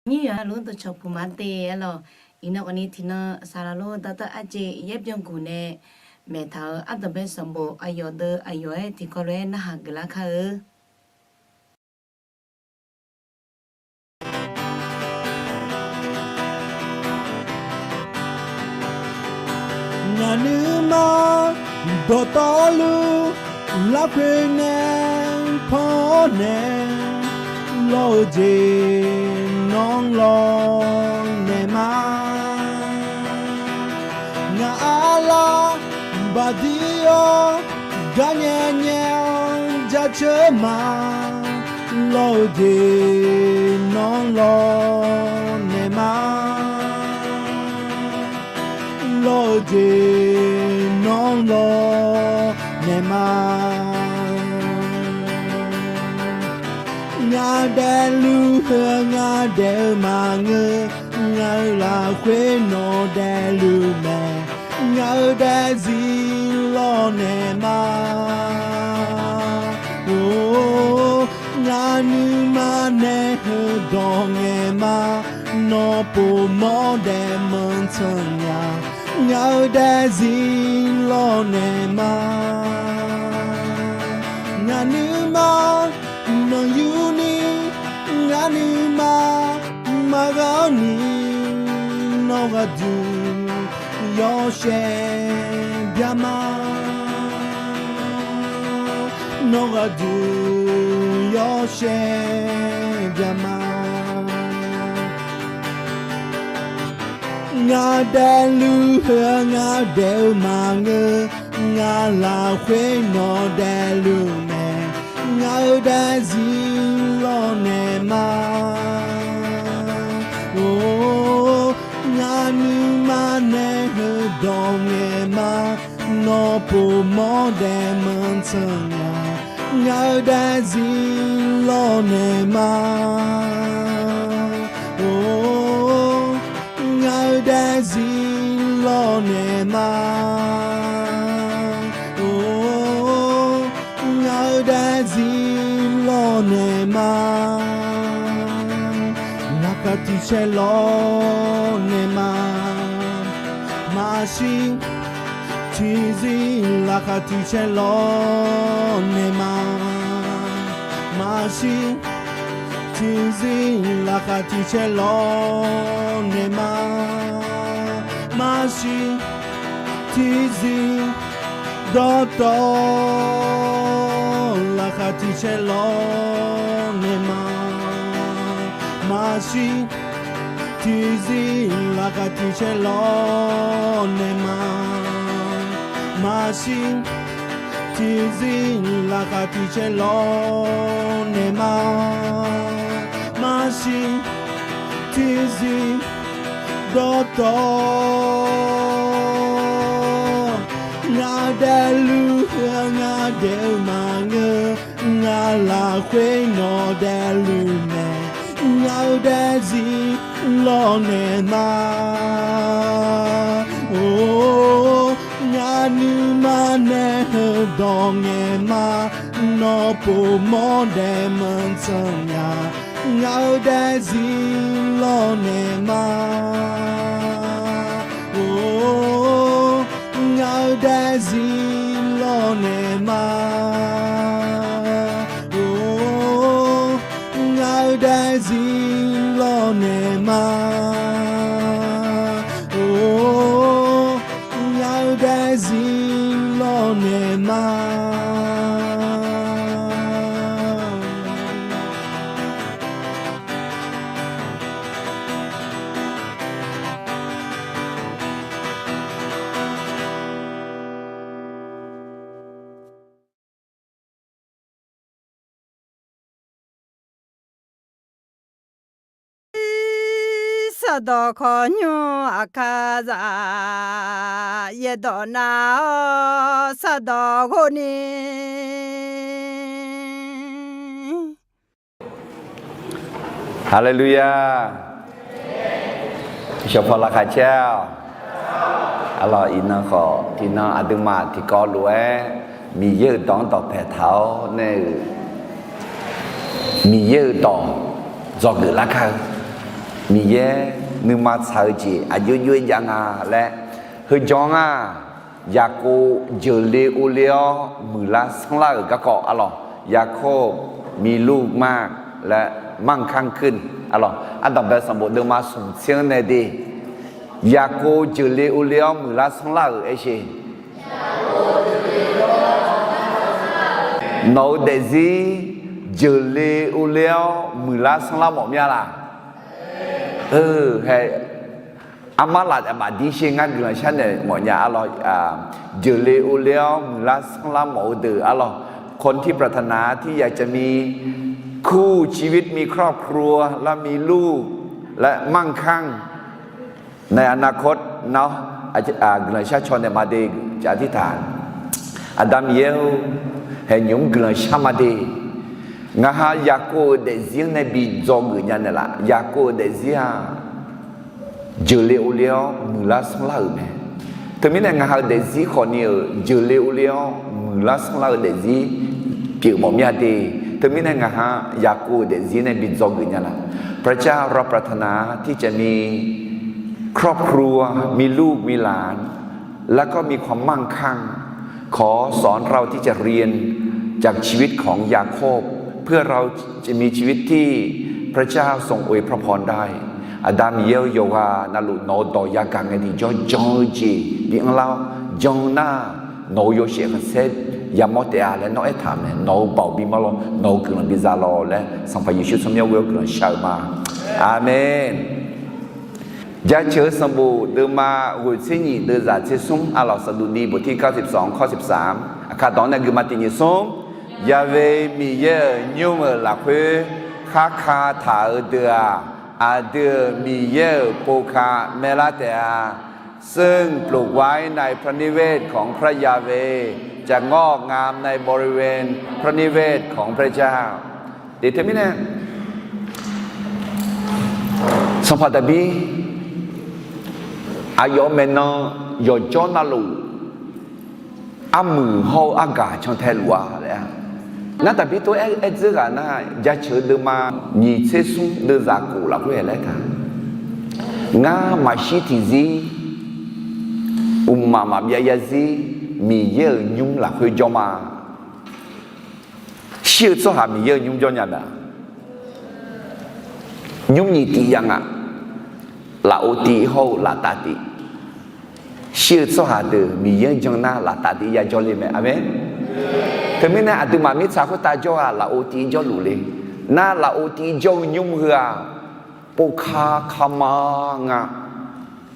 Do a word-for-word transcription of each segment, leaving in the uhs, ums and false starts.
Nyir yawqha luf dawqcawq puq ma te aer lawq. Iqnan khawfni tiqnan saqlaq lor dawrtawv arjeq yaer byanguq nae maeqtaq-euq ardanqbae sanqbof aqyawf deuv aqyawf-aer tiqkawv lof-aer narhaq geuflar kar-eu. Ngaq nuima dawqtawvluf lafkhoer nae pannaeq lawr-eu jeq nanr lawr naeq ma. Ngaq arlav baqdir-awr garnyae nyae-anr jaceuq ma. Lawr-eu jeq nanr lawr naeq ma. Lawr-eu jeq nanr lawr naeq ma. Ngar daefluf heu ngar daef-eu maqngeur. Ngaq-euq lafkhoer nawq daefluf mae. Ngaq-euq daefzir lawr naeq ma. Or, ngaq nuima nae heudawq ngaeq ma. Nawr povmawr daef manrtsanq nya. Ngaq-euq daefzir lawr naeq ma. Ngaq nuima nanqyuni, ngaq nuima maqghaq ni, nawr ghaqduq yawshaef byaq ma. Nawr ghaqduq yawshaef byaq ma. Ngar daefluf heu ngar daef-eu maqngeur. Ngaq lafkhoer nawq daefluf mae. Ngaq-euq daefzir lawr naeq ma. Or, ngaq nuima nae heudawq ngaeq ma. Nawr povmawr daef manrtsanq nya. Ngaq-euq daefzir lawr naeq ma. Or, ngaq-euq daefzir lawr naeq ma. Or, ngaq-euq daefzir lawr naeq ma. Laqkhaq tiq caer lawr naeq ma. Maqshir tiqzir laqkhaq tiq caer lawr naeq ma. Maqshir tiqzir laqkhaq tiq caer lawr naeq ma. Maqshir tiqzir dawqtawv laqkhaq tiq caer lawr naeq ma. Maqshir tiqzir laqkhaq tiq caer lawr naeq ma. Maqshir tiqzir laqkhaq tiq caer lawr naeq ma. Maqshir tiqzir dawqtawv. Ngaq daefluf heu ngar daef-eu maqngeur. Ngaq lafkhoer nawq daefluf mae. Ngaq-euq daefzir lawr naeq ma. Or, ngaq nuima nae heudawq ngaeq ma. Nawr povmawr daef manrtsanq nya. Ngaq-euq daefzir lawr naeq ma. Or, ngaq-euq daefzir lawr naeq ma. Or, ngaq-euq daefzir lawr naeq ma. Or, ngaq-euq daefzir lawr naeq ma. Sardawq khawqnymr aqkar zaq, yaerdawq nar-awr sardawq ghov ni. Haleluya! Shawqpaw laqkhaq caer-awq. Arlawq, iqnan khawf tiqnan aqduimaf tiqkawv lof-aer Miqyaer-euq dawq-anr dawqpaeq taq-awr nae-euq Miqyaer-euq dawq dzawgeuf lar kar-eu. Miqyaer nuima tsaq-eu jeq aqjox jox-aer jav nga laer, heujanr-aq, Yaqkov jeuqle ovle-awr muiqlar sanrlar-euq garkawv arlawq, Yaqkov, Miqlur, Maqr laer Maqkanr kuir arlawq, ardanqbae sanqbof deuvma smq tser-anr nae de. Yaqkov jeuqle ovle-awr muiqlar sanrlar-euq aersheq. Nawq-eu daefzir jeuqle ovle-awr muiqlar sanrlar mawf mir-a laq? Hae, armar laf bafdir sher ngar guiqlanq sharnaeq mawfnya arlawq, jeuqle ovle-awr muiqlar sanrlar mawf-eu deuq arlawq, คนที่ปรารถนาที่อยากจะมีคู่ชีวิต มีครอบครัว และมีลูก และมั่งคั่งในอนาคต nawr guiqlanq shar caw naeq ma de. Aqda Miqyaer-or, haeq nymq-mr guiqlanq shar ma de. Ngaq ha Yaqkov-euq daefzir-anr nae bi dzawgeuf nya naeqlaf. Yaqkov-euq daefzir-aq, jeuqle ovle-awr muiqlar sanrlar-euq mae. Teumirnae ngaq ha-euq daefzir khawfni-euq jeuqle ovle-awr muiqlar sanrlar-eu daefzir pyeuf mawf mir-a de. Teumirnae ngaq ha Yaqkov-euq daefzir nae bi dzawgeuf nya laf. พระเจ้า เราปรารถนาที่จะมีครอบครัว มีลูกมีหลาน แล้วก็มีความมั่งคั่ง ขอสอนเราที่จะเรียนจากชีวิตของยาโคบ เพื่อเราจะมีชีวิตที่พระเจ้าทรงอวยพระพรได้ Aqda Miqyaer-or, yawqghaq navluf nawq-eu dawq yagaq ngae tiqjawr jan-eu jeq bi anrlar-awr, jan nar nawq-euq yawshaef khanqsaer yamawr taef-a laer nawr aertaq mae. Nawq-euq baoq bi mawr lawr, nawq-euq guiqlanq bi za lawr laer Sanqpaq Yeqsur tsawrmyanr ghoe-awr guiqlanq shar-eu ma. Aqmeq. Jaceuq-eu sanqbof deuvma ghoeq tser nyiq deuvzaq tser smr arlawq, Saqduqdiv boftir kar siqsawq-anr kawr siqsaq-anr aqkar dawq-anr nae guiqma tiq nyiq smr. Yaqve Miqyaer-euq nymr-euq lafkhoer kharka taq-eu deuq-aq, aqdui-euq Miqyaer-euq povka maerlar taef-a. ซึ่งปลูกไว้ในพระนิเวศของพระยาเวห์ จะงอกงามในบริเวณพระนิเวศของพระเจ้า Deuq teumirnae, sanqpaq Daqbir aqyawf maeqnan yawqjawr navluf armuiq hawr-eu argaq cantae luf-a laer-a. Ngar Daqbir tov-aer aer dzeur ghaq nar, jaceuq-eu deuvma nyiq tser smr deuvzaq khof lafkhoer-aer laer taq, ngar maqshir tiqzir, uqmaq maqbyav yarzir, Miqyaer-euq nymr lafkhoer jawr ma. Shir-eu tsawrhaq Miqyaer-euq nymr jawr nya mae. Nymr nyiq tiv ya nga. Lafov tiv hawr-eu laftav tiv. Shir-eu tsawrhaq deuq Miqyaer-anr jan nar laftav tiv ya jawrle mae. Aqmeq. Teumirnae aqduimaf mirtsaq khoertav jawr-aq lafov tiv jawrluf le. Nar lafov tiv jawr-eu nymr heu-aq, povka kama nga.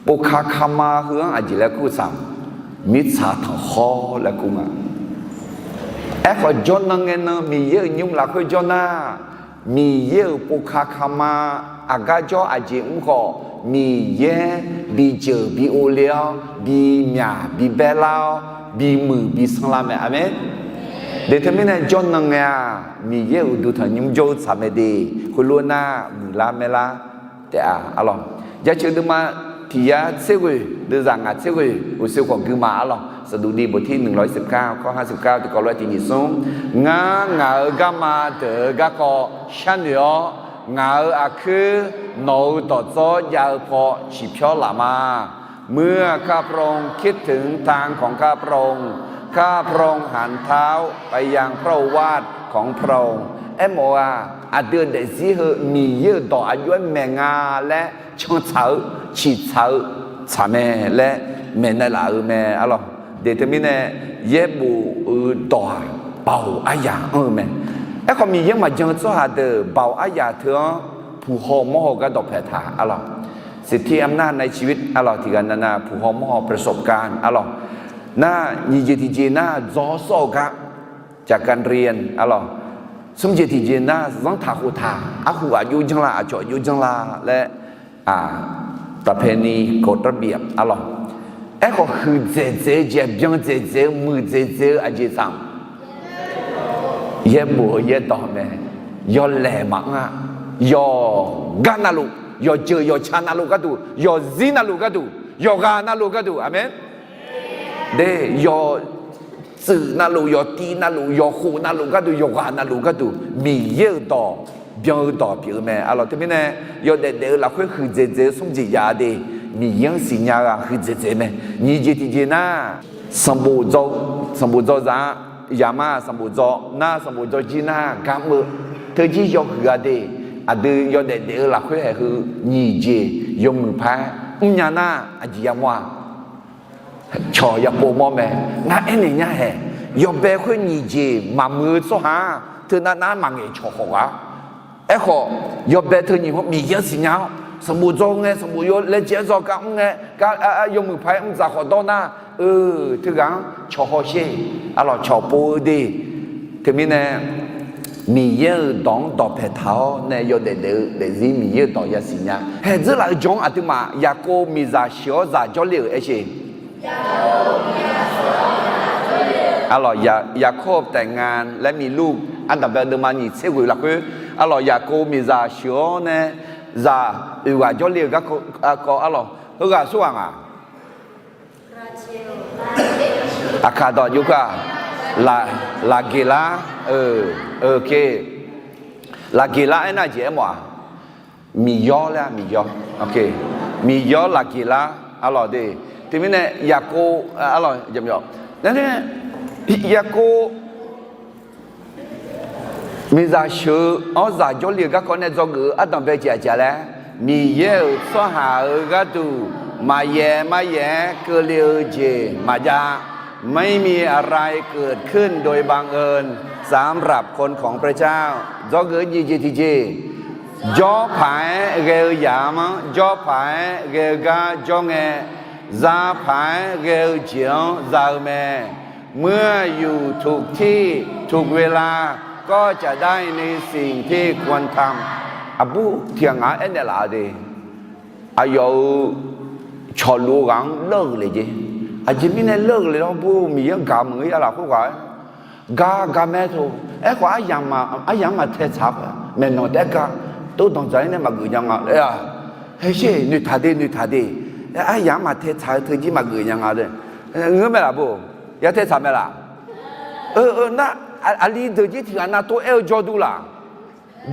Povka kama heu-anr aqjeq laer kur-eu tsaq, mirtsaq tanqkhawr laer kur nga. Aerkhawf jawrnan ngae nan Miqyaer-euq nymr lafkhoer jawr nar, Miqyaer-euq povka kama aqgar jawr aqjeq mr khawf, Miqyaer bijeuq bi ovle-awr, bimyaq bibaerlar-awr, bimuiq bisanrlar mae. Aqmeq. Deuq teumirnae jawrnan ngae-aq, Miqyaer-euq uqduq tanqnymr jawr-eu tsaq mae de. Khoerlof nar muiqlar maerlar taef-a arlawq. Jaceuq deuvma tiq yar tser ghoeq deuvzaq ngaq tser ghoeq uqshoe khawf guima arlawq. Saqduqdiv boftir nuiqlawq-ir siqkar kawr har siqkar tiqkawv lof-aer tiq nyiq smr. Ngar ngaq-euq garma deuq-eu garkawv sharnoeq-awr, ngaq-euq aqkuir nawq-euq dawqdzawr jav-eu paw ciqpyawr laf ma. เมื่อข้าพระองค์คิดถึงทางของข้าพระองค์ ข้าพระองค์หันเท้าไปยังพระโอวาทของพระองค์ Aermawf-eu-aq, aqdui-euq daefzir heu Miqyaer-euq dawq aqjox-aer maeq nga laer cantsaq-eu, ciqtsaq-eu tsaq mae laer maeqnaeq laf-eu mae arlawq. Deuq teumirnae yaerbof-eu dawq-aq, baoq aryaq anr-eu mae. Aerkhawf Miqyaer maqjan-eu tsawrhaq deuq baoq aryaq teu-anr puq haw mawr haw gardawq paeq taq arlawq. สิทธิอำนาจในชีวิต arlawq, tiqghaq navnav puq haw mawr haw ประสบการณ์ arlawq. Nar nyiq jeq tiqjeq nar dzaw sawr-eu gar จากการเรียน arlawq. Smr jeq tiqjeq nar zanrtaq khoftaq arhu aqjox janrlar aqcawq aqjox janrlar laer ประเพณี กฎระเบียบ arlawq. Aerkhawf huiqdzaeq dzaeq-eu jeq, byan dzaeq dzaeq-eu, muiqdzaeq dzaeq-eu aqjeq tsaq-anr yaerbof-eu yaerdawq mae. Yawlaeq maqanr-a. Yawqgar navluf, yawqjeuq yawqca navluf gharduq, yawqzir navluf gharduq, yawqghaq navluf gharduq. Aqmeq. De, yawqtsuif navluf, yawqtiv navluf, yawqkhof navluf gharduq, yawqghaq navluf gharduq Miqyaer-euq dawq byan-eu dawq pyeuf-eu mae. Arlawq, teumirnae yawdaef daef-eu lafkhoer huiqdzaeq dzaeq-eu smr jeq jav de, Miqyaer-anr siqnya-eu ghaq huiqdzaeq dzaeq mae. Nyiq jeq tiqjeq nar, sanqbof dzaw, sanqbof dzaw zaq-a, yamar sanqbof dzaw nar, sanqbof dzaw jir nar, gar mr-eu teujir yawhuiq-a de. Aqdui yawdaef daef-eu lafkhoer haeq heu nyiq jeq yawmuiq paq-aer mrnya nar, aqjeq yamawr-a. Cawq yapov mawr mae. Ngar aernaeq nya haeq, yawbae khoer nyiq jeq maqmuiq-eu tsawrhaq-aq, teunav nav-aer maqngaeq cawq khawf ghaq. Aerkhawf, yawbae teu nyiq hmq Miqyaer-anr siqnya-awr, sanqbof dzaw ngae, sanqbof yawlaejae-aer dzaw gar mr ngae, gar yawmuiq paq-aer mr dzaq khawf dawr nar, eu, teughaq-anr cawq haw sher. Arlawq, cawq pov-eu de. Teumirnae Miqyaer-euq dawq-anr dawqpae taq-awr nae yawdaef daef-eu daefzir Miqyaer-euq dawq yasiq nya. Haeq dzeurlaf-eu jan-anr aqduimaf Yaqkov miqzaq sheuq-awr zaq jawrle-euq aer sher. Arlawq, Yaqkov taef nga laer miq lur ardanqbae deuvma nyiq tser ghoeq lafkhoer, arlawq, Yaqkov miqzaq sheuq-awr nae zaq oeq ghaq jawrle-euq garkawv, arlawq, heughaq aqsurghaq nga. Aqkaq dawq jov-a, Laqgeqlar, Laqgeqlar aernar jeq aermawf-aq, miqyawr laer-a, miqyawr, miqyawr Laqgeqlar, arlawq de. Teumirnae Yaqkov, arlawq, Yaqkov miqzaq sheuq-awr zaq jawrle-euq garkawv nae dzawgeuf-eu ardanqbae jeq aqjeq laer, Miqyaer-euq tsawrhaq-euq gharduq maqyaef maqyaef-aer keuvle-eu jeq maqjav. ไม่มีอะไรเกิดขึ้นโดยบังเอิญสำหรับคนของพระเจ้า Dzawgeuf-eu jeq jeq tiqjeq, jawr paq-aer ghae-eu yamq-anr jawr paq-aer ghae-eu gar jawr ngae, za paq-aer ghae-eu jeq-anr za-eu mae. เมื่ออยู่ถูกที่ถูกเวลาก็จะได้ในสิ่งที่ควรทำ Aqbur tiq ghaq ngaq-anr aernaeq laf-a de. Aqyawf-euq cawqluf-eu ghaq-anr leur-euq le jeq. Aqjeq mirnae leur-euq le lawr, bur-eu Miqyaer-anr gaq meuq-ir-a laf khoerghaq-aer, gar gar mae to. Aerkhawf aryamq-anr maqtae tsaq-a, maeqnan taef-aer gar tov danqdzaq-ir nae maqgeuf nya nga laer-a. Haesher, noeqtaq de, noeqtaq de. Aryamq-anr maqtae tsaq-eu teujir maqgeuf nya nga de. Ngeur mae laf bur-eu, ya tae tsaq mae laf? Nar, aqli deuq jir tiq ghaq nav tov aer-eu jawr dur laf?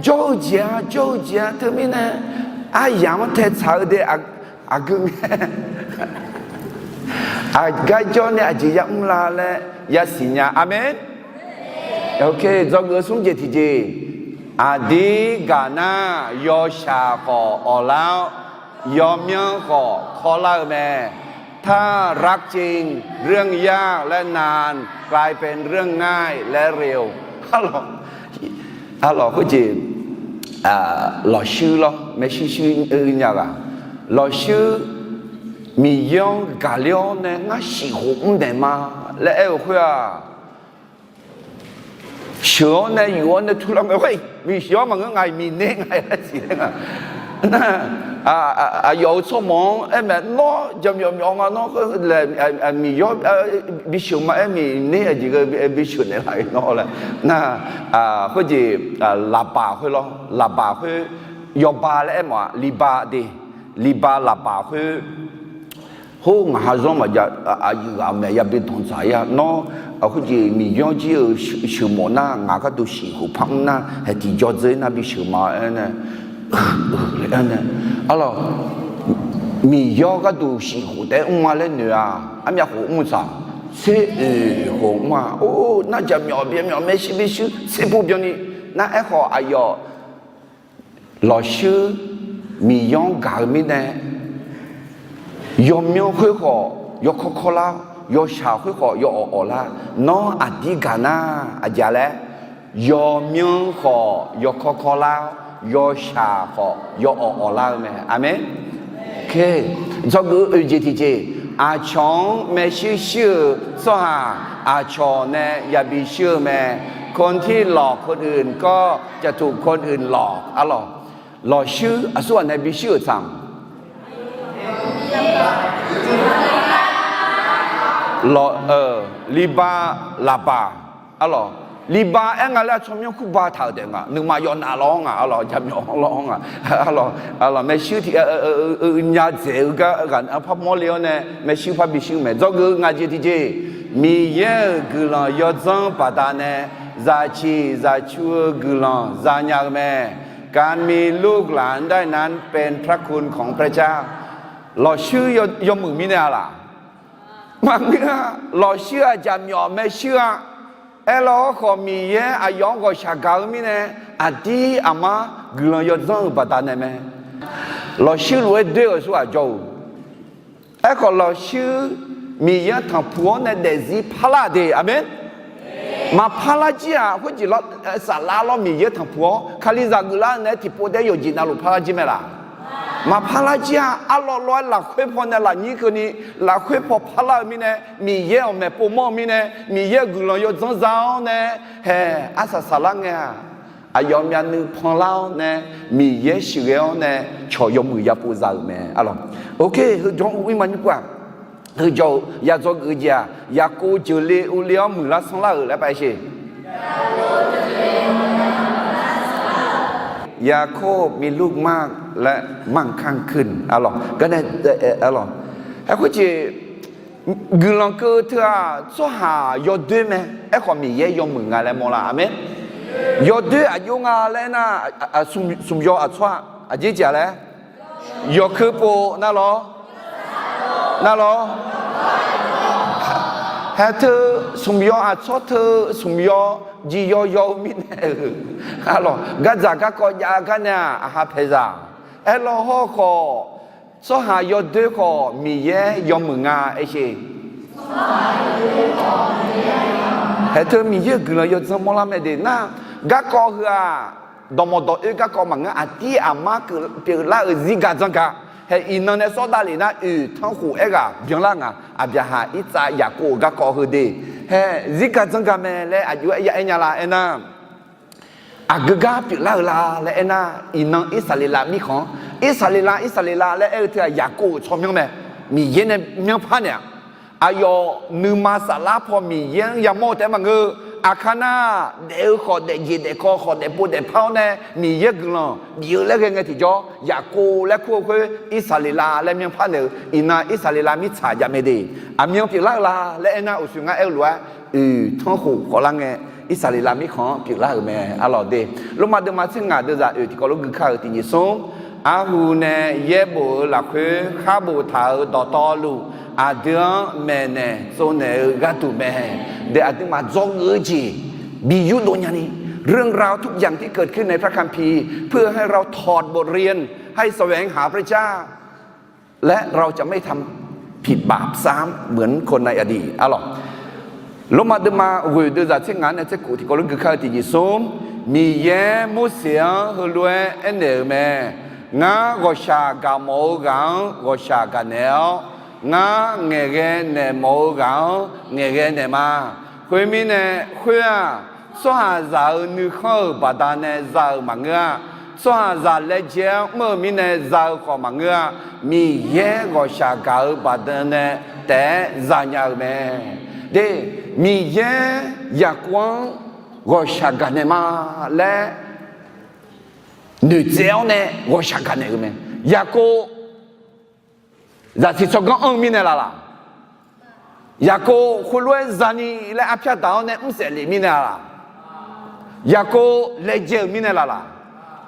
Jawr-eu jeq-a, jawr-eu jeq-a. Teumirnae aryamq-anr tae tsaq-eu de, aqgeu ngae aqgar jawr nae aqjeq yamr la laer yasiq nya. Aqmeq. Dzawgeuf-eu smr jeq tiqjeq, aqdir gaq nar yawshaq khawf awqlar-awr, yawmyanr khawf kawrlar-eu mae. ถ้ารักจริง เรื่องยากและนานกลายเป็นเรื่องง่ายและเร็ว Arlawq, khoerjeq, lawqshuir lawr maershuir shuir nya ghaq, lawqshuir Miqyaer-anr gaqler-awr nae ngar shif khof mr daeq ma laer aer-eu khoer-aq, sheuq-awr nae yuf-awr nae turlar ngae, khoer miqsheuq-awr maqngeur nga, miqner nga laer siqler nga. Nar, aqyawf-euq tsawrmawq-anr aer mae, nawr jaqmyawf myawf nga, nawr khoer lae, miqyawr bisheuq ma aer, miqner aqjeq ghae bisheuq naeqlaf-eu nawr laer. Nar, khoerjeq, laqbaq khoer lawr, laqbaq khoer, yawba laer aer mawf-a, liba de, liba laqbaq khoer Hawr ngaq ha zanr maqjav, aqyuif ghaq maeq yabi danqdzaq-ir-a. Nawr khoerjeq Miqyaer jir-eu sheuqmawf nar, ngaq gharduq shif khof par mr nar, haeq tiqjawr dzeur nar bisheuq ma aer nae, aer nae, arlawq, Miqyaer gharduq shif khof taef-aer mr-a laer noeq-a. Armyav khof mr-eu tsaq, tser oeq khof mr-a. Or, nar jaqmyawf byanmyawf maershuir bisheuq tser pov byanni, nar aerkhawf aqyawf lawqshuir Miqyaer-anr gaq-eu mirnae, yawmyanr khoerkhawf yawkawr kawrlar, yawshaq khoerkhawf yawawf awflar. Nawr aqdir gaq nar aqjeq laer, yawmyanr khawf yawkawr kawrlar, yawshaq khawf yawawf awflar-eu mae. Aqmeq. Dzawgeuf-eu oeq jeq tiqjeq, aqcawq-anr maershuir shuir-euq tsawrhaq aqcawq nae yabi shuir-eu mae. คนที่หลอกคนอื่นก็จะถูกคนอื่นหลอก Arlawq, lawqshuir aqsurghaq nae bishuir-euq tsaq, liba, laqbaq, arlawq, liba aer nga laer tsawrmyanr kurba taq-euq taef nga, nuima yawf naf lawr-anr nga, arlawq, jaqmyawf lawr-anr nga, arlawq, maershuir tiq, nya dzaeq-eu gar ghaq par mawrle-awr nae maershuir par bishuir mae. Dzawgeuf-eu ngaq jeq tiqjeq, Miqyaer-euq guiqlanq yawdzanr baqdanae zaqciq zaqcu-eu guiqlanq zanya-eu mae. การมีลูกหลานได้นั้นเป็นพระคุณของพระเจ้า Lawqshuir yawmuiq mirnae-a laq? Maqngeur-a. Lawqshuir-aq jaqmyawf maershuir-a. Aerlaw-awr khawf, Miqyaer aqyawf-anr ghawqshaq gaq-eu mirnae, aqdir aqmar guiqlanq yawdzanr-euq baqdanae mae. Lawqshuir lof-aer doer-euq tsawrhaq jawr-eu Aerkhawf, lawqshuir Miqyaer-anr tanqpuq-awr nae daefzir parlar-euq de. Aqmeq. Maqpar lar jir-aq, khoerjeq lawr, saflar lawr Miqyaer-anr tanqpuq-awr Kalizaq geuflar-eu naeq-aer tiqpov taef-aer yawqjeq navluf parlar jir mae laq? Maqpar lar jir-aq. Arlawr lawr-aer lafkhoer pawnae lafnyir keuvni, lafkhoer paw parlar-eu mirnae, Miqyaer-euq maeqpov mawr-eu mirnae, Miqyaer-euq guiqlanq yawdzanr za-awr nae, haeq arsaq saflar ngae-aq, aqyawf myavnuiv panlar-awr nae, Miqyaer sheuqghae-awr nae, cawq yawmuiq yapov za-euq mae. Arlawq, ok, heujawr-anr uvir ma nymr pov-aq, heujawr-eu yadzawr geuf-eu jeq-aq, Yaqkov jeuqle ovle-awr muiqlar sanrlar-euq laer pav-aer sher. ยาโคบมีลูกมากและมั่งคั่งขึ้น Arlawq, garnae, arlawq, aerkhoer jeq guiqlanq keuv teu-aq, tsawrhaq yawdoer mae. Aerkhawf, Miqyaer yawmuiq nga laer mawrlar. Aqmeq. Yawdoer aqjox nga laer aernar, smq yaw aqtsawr-aq, aqjeq jeq-a laer, yawkeuv pov nar lawr, nar lawr, haeq teu smq yaw aqtsawr teu smq yaw, jiq yaw yaw-eu mirnae-euq, arlawq, gardzaq garkawv jav-eu garnae-aq, aqha paeqzaq. Aerlaw hawr khawf, tsawrhaq yawdoer khawf Miqyaer yawmuiq nga aer sher. Haeq teu Miqyaer-euq guiqlanq yawdzanr mawrlar mae de nar, garkawv heu-aq, dawqmawq dawq oer garkawv maqngeur, aqdir aqmar pyeuflar-euq zirgaq dzanrgaq. Haeq iqnan nae sawr davlef nar, oeq tanrkhof aerghaq byanlar nga. Aqbyaqhaq, Irtsav, Yaqkov-euq garkawv heu de. Haeq zirgaq dzanrgaq mae laer aqjox-aer ya aer nya la aernar, aqgeu gar pyeuflar-eu la laer aernar, iqnan Irsaqleqlav mirkhanq-anr, Irsaqleqlav, Irsaqleqlav laer aer-eu teu-aq, Yaqkov-euq tsawrmyanr mae. Miqyaer nae myanrpar naeq-aq, aqyawf nuima saflar paw Miqyaer-anr yamawr-eu taef-aer maqngeur. Aqkar nar, daef-eu khawf daefjeq daefkawv khawf daefpov daefpar-awr nae Miqyaer guiqlanq bif-eu laer ghae ngae tiqjawr, Yaqkov laer kur-eu khoer Irsaqleqlav laer myanrpar naeq-eu, iqnan Irsaqleqlav mirtsaq jav mae de. Aqmyan pyeuflar-eu la laer aernar, uqshoe ngar aer-eu lof-aer, oeq tanrkhof khawflar ngae, Irsaqleqlav mirkhanq-anr pyeuflar-euq mae. Arlawq de, Lormav deuvma tser ngaq deuvzaq oeq tiqkawv lof gui kar-euq tiqnyif smr, arhu nae yaerbof-eu lafkhoer khar boftaq-euq dawqtawvluf, aqdui-anr maeqnaeq tsovnaeq-eu gharduq mae. De, aqduimaf dzawgeuf-eu jeq bi yurdov nyani, เรื่องราวทุกอย่างที่เกิดขึ้นในพระคัมภีร์ เพื่อให้เราถอดบทเรียนให้แสวงหาพระเจ้า และเราจะไม่ทำผิดบาปซ้ำเหมือนคนในอดีต Arlawq, Lormav deuvma ghoeq deuvzaq tser ngaq nae tser kof tiqkawv lof gui kar-eu tiqnyif smr, Miqyaer Morseq-anr heulof-aer aernaeq-euq mae. Ngar ghawqshaq gaq mawf-eu ghaq-anr ghawqshaq gaqnaeq-awr, ngar ngaeqghae naeq mawf-eu ghaq-anr ngaeqghae naeq ma. Khoermirnae, khoer-aq, tsawrhaqzaq-euq nuikhanr-euq baqdanae za-euq maqngeur-a. Tsawrhaqzaq laejae-anr mr-eu mirnae za-eu khawf maqngeur-a. Miqyaer ghawqshaq gaq-eu baqdanae taef-aer zanya-euq mae. De, Miqyaer Yaqkov-anr ghawqshaq gaqnaeq ma laer noeqtsaev-awr nae ghawqshaq gaqnaeq-euq mae. Yaqkov zaqsiq tsawrganr anr-eu mirnae laf laq? Yaqkov khoerlof-aer zani laer arpyar daq-awr nae mrsaef lef mirnae laf laq? Yaqkov laejae-euq mirnae laf laq?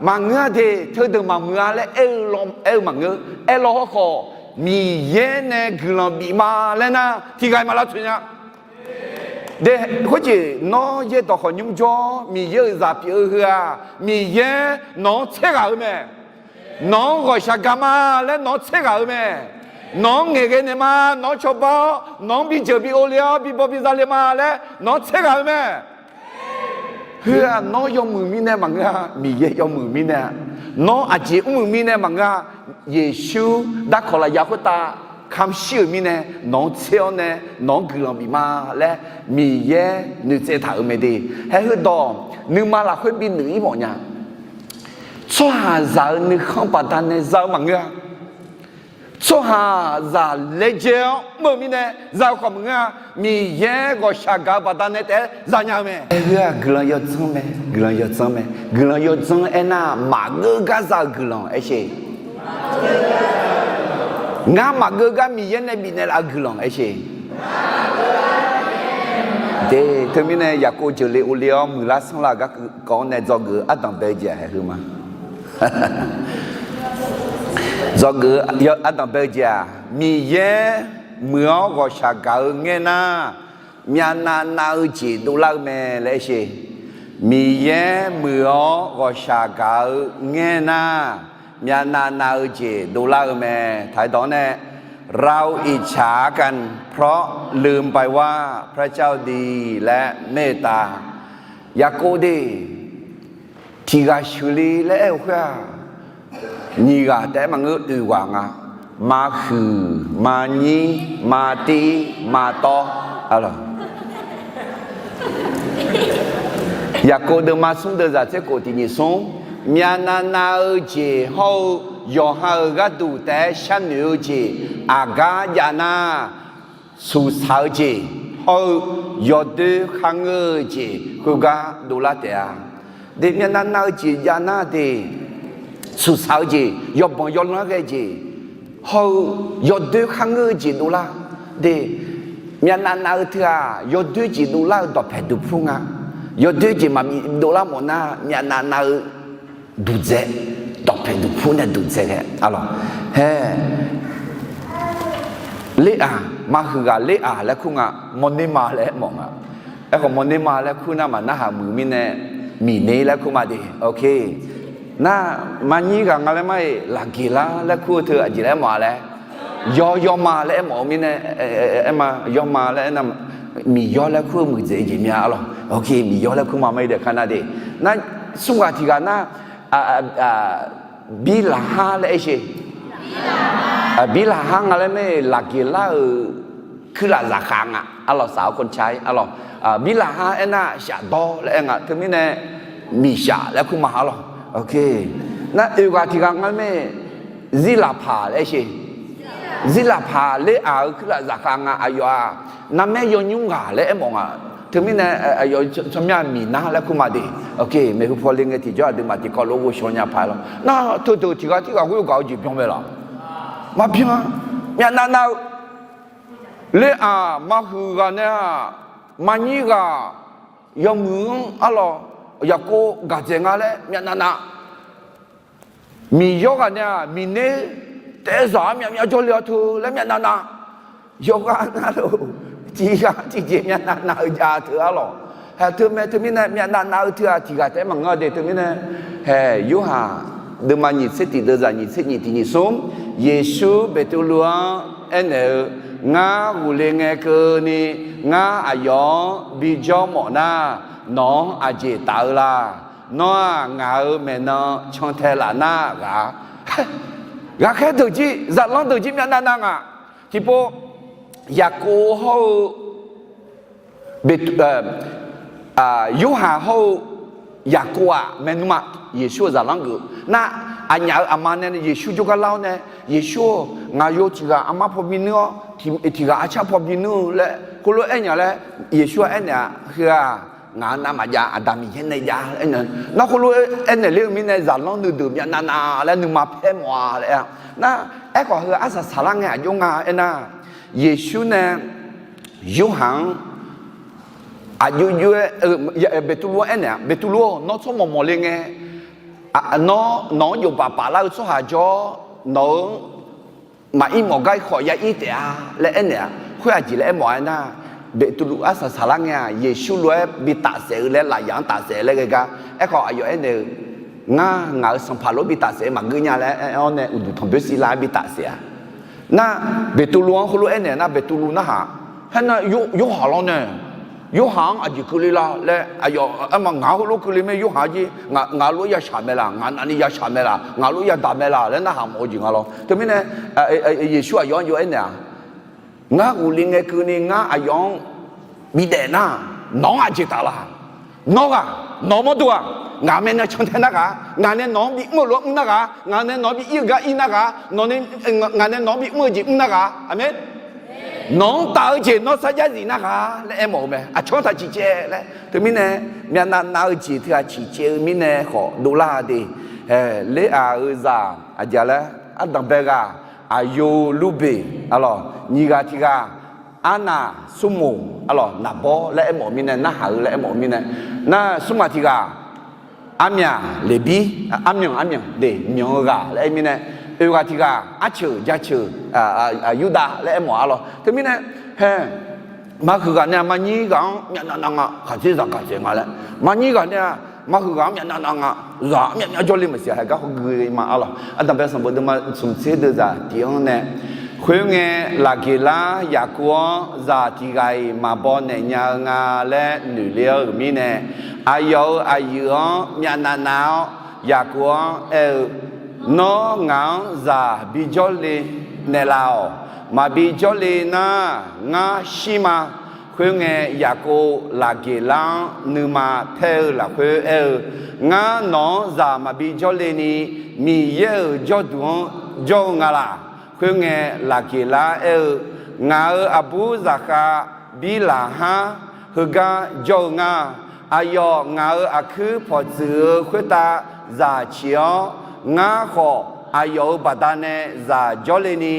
Maqngeur-a de, teudeuq maqmuiq-a laer aer-eu law, aer-eu maqngeur. Aerlaw hawrkhawf, Miqyaer nae guiqlanq bif ma laer nar, tiqghaq-iq maq lavtsoeq nya. De, khoerjeq nawr yaerdawq khawf nymr jawr, Miqyaer-euq zaq pyeuf-eu heu-aq, Miqyaer nawq-anr tser ghaq-eu mae. Nawq-anr ghawqshaq gaq ma laer nawq-anr tser ghaq-eu mae. Nawq-anr ngaeqghae naeq ma, nawq-anr cawba-awr, nawq-anr bijeuq bi ovle-awr, bibaw biza le ma laer nawq-anr tser ghaq-eu mae. Heu-aq, nawr yawmuiq mirnae maqngeur-a, Miqyaer yawmuiq mirnae-a. Nawr aqjeq mrmuiq mirnae maqngeur-a, Yeqsur darkawq lafyaq khoertav kamq shir-euq mirnae nawq-anr tser-awr nae nawq-anr guiqlanq bif ma laer Miqyaer noeqtsaev taq-euq mae de. Haeq heudawq nuima lafkhoer bi noeq-ir mawf nya. Tsawrhaqzaq-euq nuikhanr baqdanae za-eu maqngeur-a. Tsawrhaqzaq laejae-awr mr-eu mirnae za-eu khawf maqngeur-a. Miqyaer ghawqshaq gaq-eu baqdanae taef-aer zanya-eu mae. Aer, heu-aq guiqlanq yawdzanr mae, guiqlanq yawdzanr mae. Guiqlanq yawdzanr aernar, maqgeur gar za-eu guiqlanq aer sher. Ngar maqgeur gar Miqyaer nae bifnaeq laf-eu guiqlanq aer sher. De, teumirnae Yaqkov jeuqle ovle-awr muiqlar sanrlar-eu garkawv-anr nae dzawgeuf-eu ardanq bae-eu jeq-aq haeq heu ma. Dzawgeuf ardanqbae-eu jeq-aq, Miqyaer muiq-awr ghawqshaq gaq-eu ngaer nar, myavnav nav-eu jeq dovlar-eu mae laer aer sher. Miqyaer muiq-awr ghawqshaq gaq-eu ngaer nar, myavnav nav-eu jeq dovlar-eu mae. ไทย dawq-anr nae, เราอิจฉากันเพราะลืมไปว่าพระเจ้าดีและเมตตา Yaqkov de, tiqghaq sheuqle laer aer-eu khoer-aq, nyiq ghaq taef-aer maqngeur, oeq ghaq nga. Mahuiq, maqnyir, maqtir, maqtawv. Yaqkov deuvma smr deuvzaq tser khof tiq nyiq smr, myavnav nav-eu jeq hawr-eu yawqha-euq gharduq taef-aer sharnoeq-eu jeq aqgar jav nar, suqsaq-eu jeq hawr-eu yawdoer kharngeur-eu jeq khoergar dovlar taef-a. De, myavnav nav-eu jeq jav nar de, suqsaq-eu jeq, yawbanq yawlanr ghae jeq hawr-eu yawdoer kharngeur-eu jeq dovlar de. Myavnav nav-eu teu-aq, yawdoer jeq dovlar-eu dawqpaeq duqpur nga. Yawdoer jeq maqbi dovlar mawf nar, myavnav nav-eu duqdzae, dawqpaeq duqpur nae duqdzae ghae arlawq. Hae, ler-aq, mahuiq ghaq ler-aq laer kur nga, mawrner ma laer aer mawf nga. Aerkhawf mawrner ma laer kur nar maqnarhaq muiq mirnae, miqner laer kur ma de. Nar, maqnyir ghaq nga laer mar-iq laqgeq lar laer kur-eu teu aqjeq laer aer mawf-a laer, yawr yawma laer aer mawf-eu mirnae, aer ma yawma laer aer nar, miqyawr laer kur-eu muiqdzaeq jeq mya arlawq. Miqyawr laer kur ma mar-ir dae kar nar de. Nar, smr ghaq tiq ghaq nar, birlaqhar laer aer sher. Birlaqhar nga laer mar-iq laqgeq lar-euq kuirlaf zaqkhav nga arlawq, saq-awr คนใช้ arlawq. Birlaqhar aernar shafdawr laer aer nga, teumirnae miqshaf laer kur ma arlawq. Nar, oeq ghaq tiq ghaq nga laer mar-iq zirlaqpaq laer aer sher. Zirlaqpaq ler-aq-euq kuirlaf zaqkhav nga. Aqyawf-aq, narmaer yawnymr ghaq laer aer mawf nga. Teumirnae aqyawf tsawrmyanr miqnar laer kur ma de. Maeqhu paw le ngae tiqjawr aqduimaf tiqkawv lof ghovshaw nya paq-aer lawr. Nar, teudeuq tiq ghaq tirghaq ghoer-eu gaq-eu jeq byan mae laf? Maqbyan-a. Myavnav nav-eu ler-aq, mahuiq ghaq nae-aq, maqnyir ghaq yawmuiq-anr arlawq, Yaqkov gaqdzaeq nga laer myavnav nav. Miqyawr ghaq nae-aq, miqner taef-aer zaq-anr myavmyav jawrle-awr teu laer myavnav nav. Yawqghaq navluf, tiqghaq tiqjeq myavnav nav-eu jav teu arlawq. Hae, teumae teumirnae myavnav nav-eu teu-aq tiqghaq taef-aer maqngeur de. Teumirnae, hae, Yorhaq deuvma nyiq tser tiq deuvzaq nyiq tser nyiq tiq nyiq smr, Yeqsur Beqtuvluv-anr aernaeq-eu, Ngar ghofle ngae keuvni ngar aqyawf-anr bijawr mawf nar, nawq-anr aqjeq taf-eu la? Nawr-aq ngaq-euq maeqnan cantae laf nar ghaq. Ghaqkhaer deuq jir, zaqlanr deuq jir myavnav nav ngaq. Tiqpov, Yaqkov hawr-eu, Yorhaq hawr-eu Yaqkov-aq maeqnan ma, Yeqsur-euq zaqlanr geuf nar, aqnyaf-euq aqma nae Yeqsur jawrgar lar-awr nae, Yeqsur-or, ngaq yo tiq ghaq armar paw bi nuir-awr, tiq ghaq arcar paw bi nuir-eu laer khoerlof-aer aernya laer, Yeqsur-aq aernaeq-aq, Heu-aq, ngaq-anr nar maqjav, Aqda Miqyaer nae jav laer aernaeq. Nar khoerlof-aer aernaeq ler-eu mirnae zaqlanr nuideuq myavnav nav laer nuima paer mawf-a laer-a. Nar, aerkhawf heu arsaq saqlar ngae aqjox nga aernar, Yeqsur nae Yorhaq-anr aqjox jov-aer, Beqtuvluv-anr aernaeq-a, Beqtuvluv-or, nawr tsawrmawq mawq le ngae, nawr nawq-anr jofbaf paf lar-eu tsawrhaq jawr-awr, nawq-euq maqir mawf gar khawf yair taef-a laer aernaeq-a. Khoer aqjeq laer aermawf-a aernar, Beqtuvluv arsaq saqlar ngae-aq, Yeqsur lof-aer bi tafsaef-eu laer lafyaq-anr tafsaef laer ghae gar. Aerkhawf aqyawf aernaeq-eu, Ngar ngaq-euq Sanqpaq lof bi tafsaef-eu maqgeur nya laer aer-awr nae uqduq tanqboer sir lar-aer bi tafsaef-a. Nar, Beqtuvluv-anr heulof aernaeq nar, Beqtuvluv narhaq, Haernar, Yorhaq lawr nae, Yorhaq-anr aqjeq keuvle la laer aqyawf aerma, Ngaq-anr heulof keuvle mae, Yorhaq jir ngaq lof-aer yashaq mae laq? Ngaq navni yashaq mae laq? Ngaq lof-aer yadaq mae laq? laer narhaq mawf-eu jeq nga lawr. Teumirnae, Yeqsur aqyawf-anr jov aernaeq-a, Ngar ghofle ngae keuvni ngar aqyawf-anr bidaef nar, nawq-anr aqjeq taf laq? Nawr ghaq, nawq-eu mawrdo-aq, ngaq maeqnan cantae nar ghaq? Ngaq nae nawq-anr bimr-eu lof-aer mr nar ghaq? Ngaq nae nawq-anr bi ir-eu gar ir nar ghaq? Nawq nae, ngaq nae nawq-anr bimr-eu jeq mr nar ghaq? Aqmeq. Nawq-anr taf-eu jeq nawr sarjax zif nar ghaq laer aermawf-eu mae. Aqcawq-anr taq ciqcaev laer. Teumirnae, myavnav nav-eu jeq teughaq ciqcaev-eu mirnae khawf dovlar-a de. Ler-aq-euq zaq aqjeq laer, ardanqbae ghaq, aqyo lurbeq arlawq, nyiq ghaq tiq ghaq, arnaq smrmoq arlawq, naqbawr laer aermawf-eu mirnae, narhaq-eu laer aermawf-eu mirnae, nar smrmaf tiq ghaq Armyaq, Leqbir, armyanq, armyanq de, myanq-eu ghaq laer aer mirnae, oeq ghaq tiq ghaq, arceuq jaceuq, Yurdav laer aermawf-a lawr. Teumirnae, hae, maqhuiq ghaq nae-aq, maqnyir ghaq-anr myavnav nav nga, khaqdzerzaq gaq dzaeq nga laer. Maqnyir ghaq nae-aq, maqhuiq ghaq-anr myavnav nav nga, zaq-anr myavmyav jawrle maqsiq haegar hawgui ma-a lawr. Ardanqbae sanqbof deuvma smqtser deuvzaq tiq-anr nae, khoerngae, Laqgeqlar Yaqkov-anr zaq tiq ghaq-iq maqbaw naeq nya-eu nga laer noeqle-awr-euq mirnae, aqyawf-euq aqyuif-anr myavnav nav-awr, Yaqkov-anr aer-eu, Nawr ngaq-anr zaq bijawr le naeqlaf-awq. Maqbi jawrle nar, ngar shir ma. Khoerngae, Yaqkov Laqgeqlar-anr nuima taer-eu lafkhoer aer-eu, Ngar nawq-anr zaq maqbi jawrle ni, Miqyaer-euq jawrduq-anr jawr-eu nga laq. Khoerngae, Laqgeqlar aer-eu, Ngaq-euq aqbur zaqkhav Birlaqhar heugar jawr-eu nga. Aqyawf ngaq-euq aqkuir pawqtsuif-eu khoertav zaq ciq-awr, ngar khawf aqyawf-euq baqdanae zaq jawrle ni,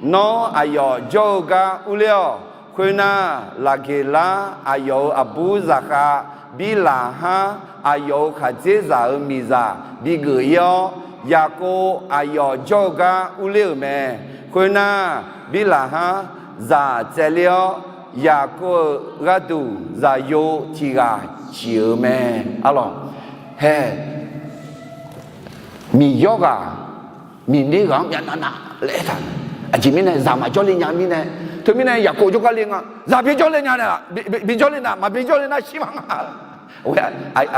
nawr aqyawf jawr-eu gar urler-awq. Khoernar, Laqgeqlar aqyawf-euq aqbur zaqkhav Birlaqhar aqyawf-euq khaqdzerzaq-euq miqzaq bigeuf ir-awr, Yaqkov aqyawf jawr-eu gar urler-euq mae. Khoernar, Birlaqhar zaq tsaevler-awr, Yaqkov-euq gharduq zaqyo tiq ghaq ciq-euq mae. Arlawq, hae, miqyawr ghaq miqner ghaq-anr myavnav nav laer aertaq-eu. Aqjeq mirnae zaq maqjawr le nya mirnae, teumirnae Yaqkov jawrgar le nga. Zaq bijawr le nya nae, bijawr le nar, maqbi jawr le nar shir ma nga.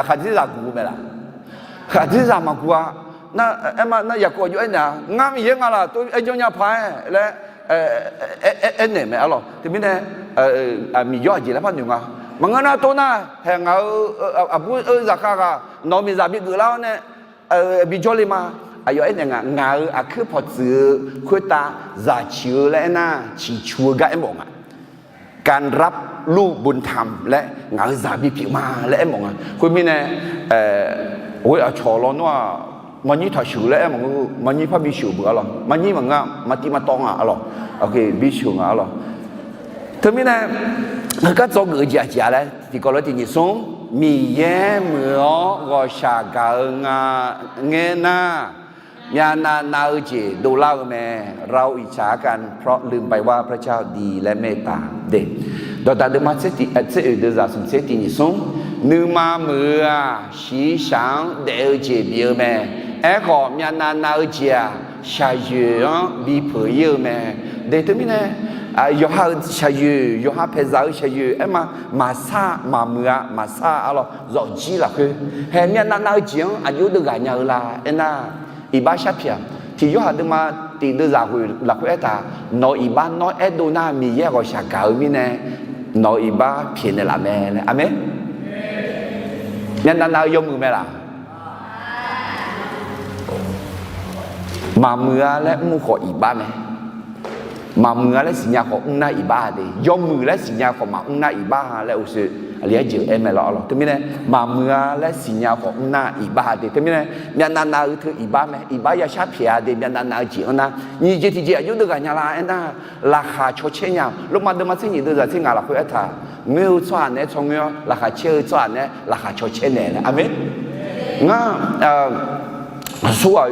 Khaqdzerzaq guq-eu mae laq? Khaqdzerzaq maqguq-a. Nar, aer ma nar, Yaqkov aqjox aernaeq-a, Ngar Miqyaer nga laq, tov aer jawr nya paq-aer laer aernaeq mae. Arlawq, teumirnae miqyawr aqjeq laer par noeq nga. Maqngeur nar, tov nar, hae, ngaq-euq aqbur-eu zaqkhav ghaq nawq-euq miqzaq bigeuf lar-awr nae bijawr le ma. Aqyawf aernaeq nga, Ngaq-euq aqkuir pawqtsuif-eu khoertav zaq ciq-eu laer aernar, ciqcu-eu gar aermawf nga. การรับลูกบุญธรรม laer, ngaq-euq zaq bipyeuf ma laer aermawf nga. Khoermirnae, ghoe aqcawq lawnmr-aq, maqnyir taqsheuq laer aermawf nga. Maqnyir parbi sheuq beuq-a lawq. Maqnyir maqngeur, maqtiv maqtawv nga-a lawq. Bisheuq nga-a lawq. Teumirnae, heugar dzawgeuf-eu jeq aqjeq-a laer tiqkawv lof-aer tiq nyiq smr, Miqyaer muiq-awr ghawqshaq gaq-eu nga ngaer nar, myavnav nav-eu jeq dovlar-eu mae. เราอิจฉากันเพราะลืมไปว่าพระเจ้าดีและเมตตา de. Dawqdaq deuvma tser oeq deuvzaq smqtser tiq nyiq smr, nuima muiq-eu-aq, shiqshaq-anr daef-eu jeq bif-eu mae. Aerkhawf, myavnav nav-eu jeq-aq, shaqyoeq-anr bipeuq ir-eu mae. De teumirnae, yawqha-euq shaqyoeq, yawqha paeqzaq-eu shaqyoeq aer ma, maqsar maqmuiq-a, maqsar-a lawq, zawqjir lafkhoer. Hae, myavnav nav-eu jeq-anr aqjox deuv ghaq nya-eu la aernar, iqbax sharpyaeq-aq, tiq Yorhaq deuvma tiq deuvzaq ghoeq lafkhoer aertaq, nawq-euq iqbax nawr aerdov nar, Miqyaer ghawqshaq gaq-eu mirnae, nawq-euq iqbax pyaeqnaeq laf mae laer. Aqmeq. Myavnav nav-eu yawmuiq mae laq? Maqmuiq-a laer mr khawf iqbax mae. Maqmuiq-a laer siqnya khawf mr nar iqbax-a de. Yawmuiq laer siqnya khawf maqmr nar iqbax-a laer uqshoe aqli arjeuq aer mae lawr-a lawq. Teumirnae, maqmuiq-a laer siqnya khawf mr nar iqbax-a de. Teumirnae, myavnav nav-eu teu iqbax mae. Iqbax yashar pyaeq-a de. Myavnav nav-eu jeq-anr nar, nyiq jeq tiq jeq aqjox deuv ghaq nya la aernar, laqkhaq cawcaer nya. Lormav deuvma tser nyiq deuvzaq tser ngaq lafkhoer aertaq, ngoer-eu tsawrhaq naeq-aer tsawrngoer-awr, laqkhaq caer-eu tsawrhaq naeq-aer laqkhaq cawcaer naeq laer. Aqmeq. Ngar, aqsur ghaq,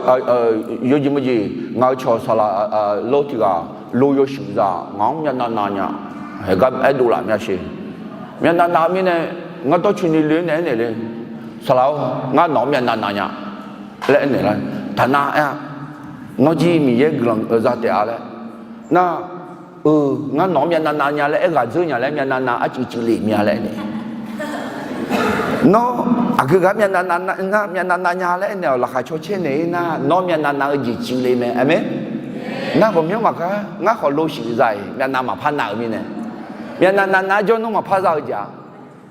yawjeq mawjeq ngaq-euq cawq saqlaq lor tiq ghaq lo yawshuif zaq ngaq-anr myavnav nav nya. Haegar aerdov laf myav sher. Myavnav nav-eu mirnae, ngar dawrcoeni le-aer naeq-aer naeq le. Saqlaq-or, ngar nawq-anr myavnav nav nya laer aernaeq lar. Taqnav aer-a. Nawr jir Miqyaer guiqlanq za taef-a laer. Nar, eu, ngar nawq-anr myavnav nav nya laer aer ghaq dzeur nya laer myavnav nav arcuiv cuiv le mya laer aernaeq. Nawr aqgeu ghaq-anr myavnav nav nar, myavnav nav nya laer aernaeq-awq. Laqkhaq cawcaer naeq-ir nar, nawr myavnav nav-eu jeq cuiv le mae. Aqmeq. Nar ghawqmyanr maqgar, ngar khawf lo shuif za-iq myavnav maqpar nav-eu mirnae, myavnav nav nav-aer jawr nawr maqpar za-eu jeq-a.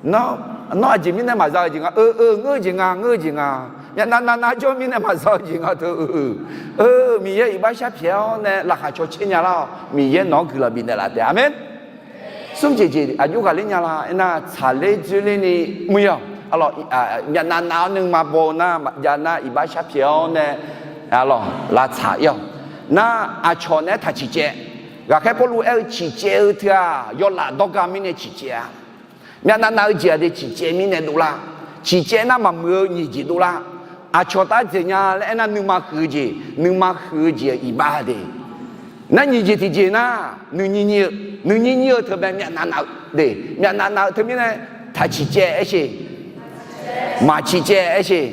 Nawr, nawr aqjeq mirnae maqza-eu jeq nga, eu, eu, ngeur-eu jeq nga, ngeur-eu jeq nga. Myavnav nav nav-aer jawr mirnae maqza-eu jeq nga teu, eu, eu, eu, Miqyaer iqbax sharpyaeq-awr nae laqkhaq cawcaer nya lar-awq. Miqyaer nawq-anr guiqlanq bifnaeq laf taef. Aqmeq. Smr jeq jeq aqjox ghaqler nya la aernar, tsaqler dzoerler ni mr-ir-awq. Arlawq, myavnav nav-awr nuima baw-eu nar, maqjav nar iqbax sharpyaeq-awr nae, arlawq, lavtsaq-ir-awq. Nar, aqcawq naeq-aer taq ciqcaev. Ghaqkhaer Pawrluv aer-eu ciqcaev-eu teu-aq, yawlaf dawrga mirnae ciqcaev-a. Myavnav nav-eu jeq-aq de ciqcaev mirnae dovlar. ciqcaev nar maqmuiq-eu nyiq jeq dovlar. Aqcawq taf dzaeq nya laer aernar, nuima huiq-eu jeq, nuima huiq-eu jeq-euq iqbax de. Nar nyiq jeq tiqjeq nar, nuinyir nyir-eu, nuinyir nyir-eu teu bae myavnav nav-eu de, myavnav nav-eu teumirnae taq ciqcaev aersheq, maq ciqcaev aersheq.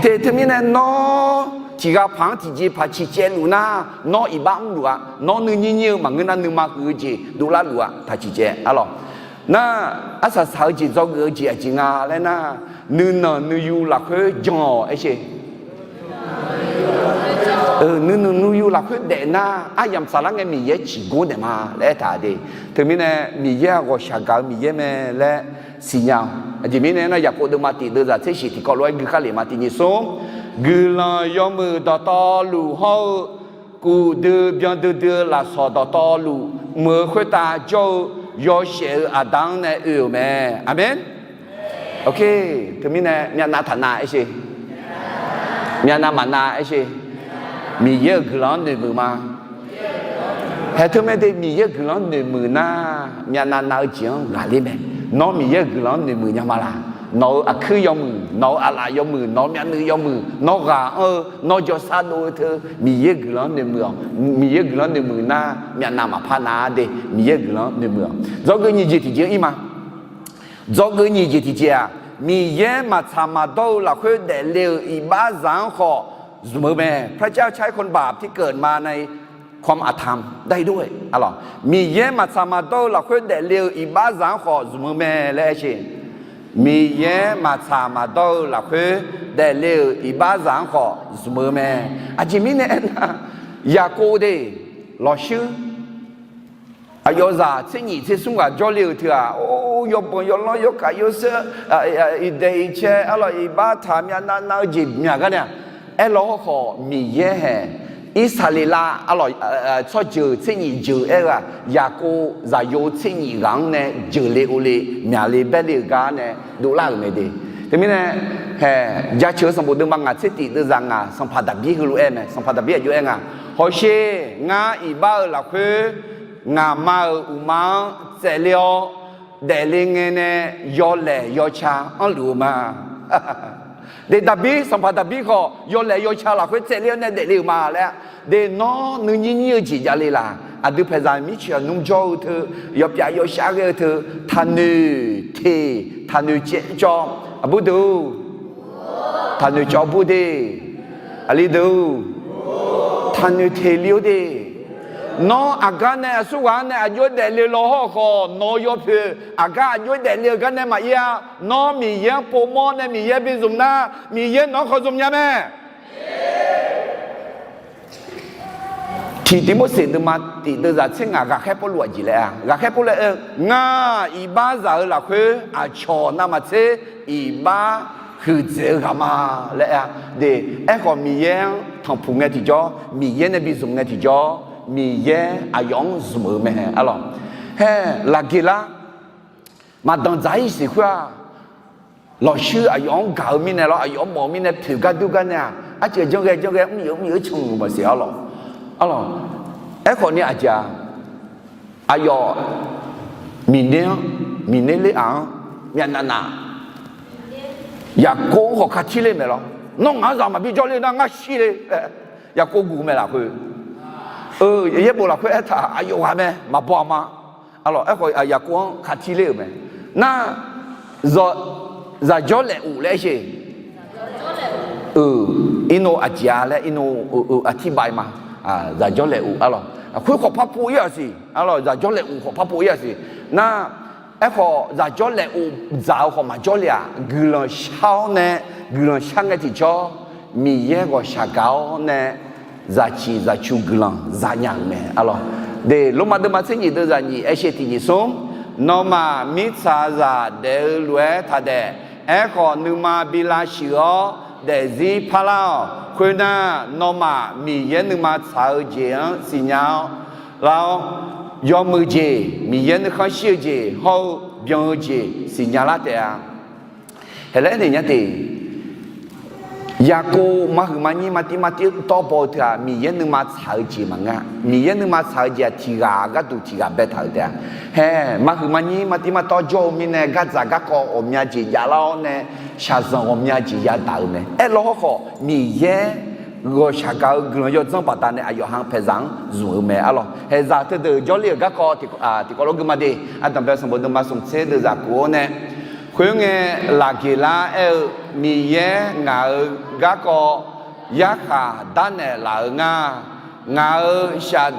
De teumirnae nawr tiqghaq paq-anr tiqjeq paq ciqcaev luf nar, nawr iqbax mrluf-a. Nawr nuinyir nyir-eu maqngeur nar, nuima huiq-eu jeq dovlar luf-a, taq ciqcaev arlawq. Nar arsaq saq-eu jeq dzawgeuf-eu jeq aqjeq nga laer nar, nuinanq nuiyu lafkhoer jan-awq aersheq. Nuinanq nuiyu lafkhoer daef nar, aryamq saflar ngae Miqyaer ciqgor daef ma laer aertaq de. Teumirnae Miqyaer-aq ghawqshaq gaq-eu Miqyaer mae laer siqnya-awq. Aqjeq mirnae aernar, Yaqkov deuvma tiq deuvzaq tser shiq tiqkawv lof-aer gui khar lef ma. Tiq nyiq smr, guiqlanq yawmuiq dawqtawvluf hawr-eu, kuf dui byan duidui-eu lafsawq dawqtawvluf mq-eu khoertav jawr-eu yawshaef-eu aqda-anr nae oe-euq mae. Aqmeq. Teumirnae myavnav taq nav aersheq, myavnav maqnav aersheq. Miqyaer-euq guiqlanq-anr noeqmuiq ma. Haeq teu mae de, Miqyaer-euq guiqlanq-anr noeqmuiq nar, myavnav nav-eu jeq-anr ghaqler mae. Nawr Miqyaer-euq guiqlanq-anr noeqmuiq nya ma laq? Nawq-euq aqkuir yawmuiq, nawq-euq aqlaf yawmuiq, nawq-eu myavnuiv yawmuiq, nawr ghaq anr-eu, nawr jawrsar dov-eu teu Miqyaer-euq guiqlanq-anr noeqmuiq-awq. Miqyaer-euq guiqlanq-anr noeqmuiq nar, myavnav maqpar nav de, Miqyaer-euq guiqlanq-anr noeqmuiq-awq. Dzawgeuf nyiq jeq tiqjeq-anr ir ma. Dzawgeuf nyiq jeq tiqjeq-aq, Miqyaer maqtsaq maqdawr-eu lafkhoer daefle-euq iqbaxzaq-anr khawf zmq-eu mae. พระเจ้าใช้คนบาปที่เกิดมาในความอธรรมได้ด้วย arlawq. Miqyaer maqtsaq maqdawr-eu lafkhoer daefle-euq iqbaxzaq-anr khawf zmq-eu mae laer aersheq. Miqyaer maqtsaq maqdawr-eu lafkhoer daefle-euq iqbaxzaq-anr khawf zmq-eu mae. Aqjeq mirnae aernar, Yaqkov de, lawqshuir aqyawfzaq tser nyif tser smr ghaq jawrle-euq teu-aq, or, yawbanq yawlanr yawkaq yawseur, iqdaeq iqcae arlawq, iqbax taq myavnav nav-eu jeq myaq gar nae-aq, aerlaw hawrkhawf Miqyaer haeq Irsaqleqlav arlawq, tsawrjeuq tser nyif jeuq aer-eu-aq, Yaqkov zaqyo tser nyif ghaq-anr nae jeuqle ovle myaqle baerle-euq gar nae dovlar-euq mae de. Teumirnae, haeq jaceuq-eu sanqbof deuvma ngaq tser tiq deuvzaq ngaq, sanqpaq Daqbir heulof-aer mae. Sanqpaq Daqbir aqjox aer nga, Hawsher, ngar iqbax-euq lafkhoer ngaqma-euq uqma-anr tsaevle-awr daefle ngae nae yawlaeq yawca anrluf-eu ma. De Daqbir, sanqpaq Daqbir khawf yawlaeq yawca lafkhoer tsaevle-awr nae daefle-euq ma laer. De nawr nuinyir nyir-eu jeq javle laq? Aqdui paeqzaq mirceuq-aq nmrjawr-eu teu, yawpyav yawshar ghae-eu teu, taqnoeq teq, taqnoeq caev cawv, aqbur deuq-or, taqnoeq cawv bur de, aqli deuq-or, taqnoeq teq li-or de. Nawr aqgar nae aqsurghaq-anr nae aqjox-aer daefle law hawrkhawf, nawq-eu yawpoeq aqgar aqjox-aer daefle-eu gar nae maqir-a. Nawr Miqyaer-anr povmawr nae Miqyaer bi zmq nar, Miqyaer nawq-anr khawf zmq nya mae. Tiq Tiqmorseq deuvma tiq deuvzaq tser ngaq ghaqkhaer Pawrluv aqjeq laer-a, ghaqkhaer Pawrluv aer-eu, Ngar iqbaxzaq-euq lafkhoer aqcawq navmaqtser iqbax huiqdzaeq-eu ghaq ma laer aer-a. De, aerkhawf Miqyaer-anr tanqpuq ngae tiqjawr, Miqyaer nae bi zmq ngae tiqjawr, Miqyaer aqyawf-anr zmq-eu mae arlawq. Haer laqgeq lar, maqdanq dzaq-ir siq khoer-aq, lawqshuir aqyawf-anr gaq-eu mirnae lawr, aqyawf-anr mawf-eu mirnae poeq gar dur gar nae-aq, arciq janr ghae janr ghae mr-euq mr-euq canluf maqsiq arlawq. Arlawq, aerkhawf ni aqjeq-aq, aqyawf Miqner-anr, Miqner ler-aq-anr myavnav nav, Yaqkov-anr khawf katir ler mae lawr. Nawr ngaq-anr zaq maqbi jawrler nar ngar shir le. Yaqkov guq mae lafkhoer, yaerbof lafkhoer aertaq aqyawf ghaq mae maqbaw aqma. Arlawq, aerkhawf Yaqkov-anr katir ler-euq mae. Nar, zaqjawr laeq of laer aer sheq. Irnov aqjeq-a laer irnov-eu aqtirbav ma. Zaqjawr laeq of arlawq, khoer khawf par pov-ir-aq siq arlawq, zaqjawr laeq of khawf par pov-ir-aq siq. Nar, aerkhawf zaqjawr laeq of dzaq-eu khawf maqjawr le-aq, guiqlanq shar-awr nae, guiqlanq shar ngae tiqjawr, Miqyaer ghawqshaq gaq-awr nae, zaqciq zaqcu guiqlanq zanya-euq mae arlawq. De, Lormav deuvma tser nyif deuvzaq nyif aer sheq tiq nyif smr, Nawmaf mirtsaqzaq daef-eu lof-aer taq daef. Aerkhawf nuima bi lavshuif-awr daefzir parlar-awq. Khoernar, nawmaf Miqyaer nuima tsaq-eu jeq-anr siqnya-awr lar-awr, yawmuiq jeq, Miqyaer nuikhanr shir-eu jeq hawr-eu byan-eu jeq siqnya lar taef-a. Haeq laer aernaeq nya te. Yaqkov maqhuiq maqnyir maqtiv maqtiv tawv baw-eu teu-aq, Miqyaer nuima tsaq-eu jeq maqngeur-a. Miqyaer nuima tsaq-eu jeq-aq, tiq ghaq gharduq tiq ghaq baetaq-euq taef-a. Hae, maqhuiq maqnyir maqtiv maqtawv jawr-eu mirnae, gardzaq garkawv ghawqmya jeq javlar-awr nae, shaqzanq ghawqmya jeq yadaq-eu mae. Aerlawr hawrkhawf, Miqyaer ghawqshaq gaq-eu guiqlanq yawdzanr baqdanae aqyawf ha paeqzaq-anr zmq-eu mae arlawq. Haeqzaq teudeuq jawrle-euq garkawv tiqkawv lof gui ma de. Ardanqbae sanqbof deuvma smq tser deuvzaq kof-awr nae, khoerngae, Laqgeqlar aer-eu, Miqyaer ngaq-euq garkawv yarkhaq darnaeq laf-eu nga. Ngaq-euq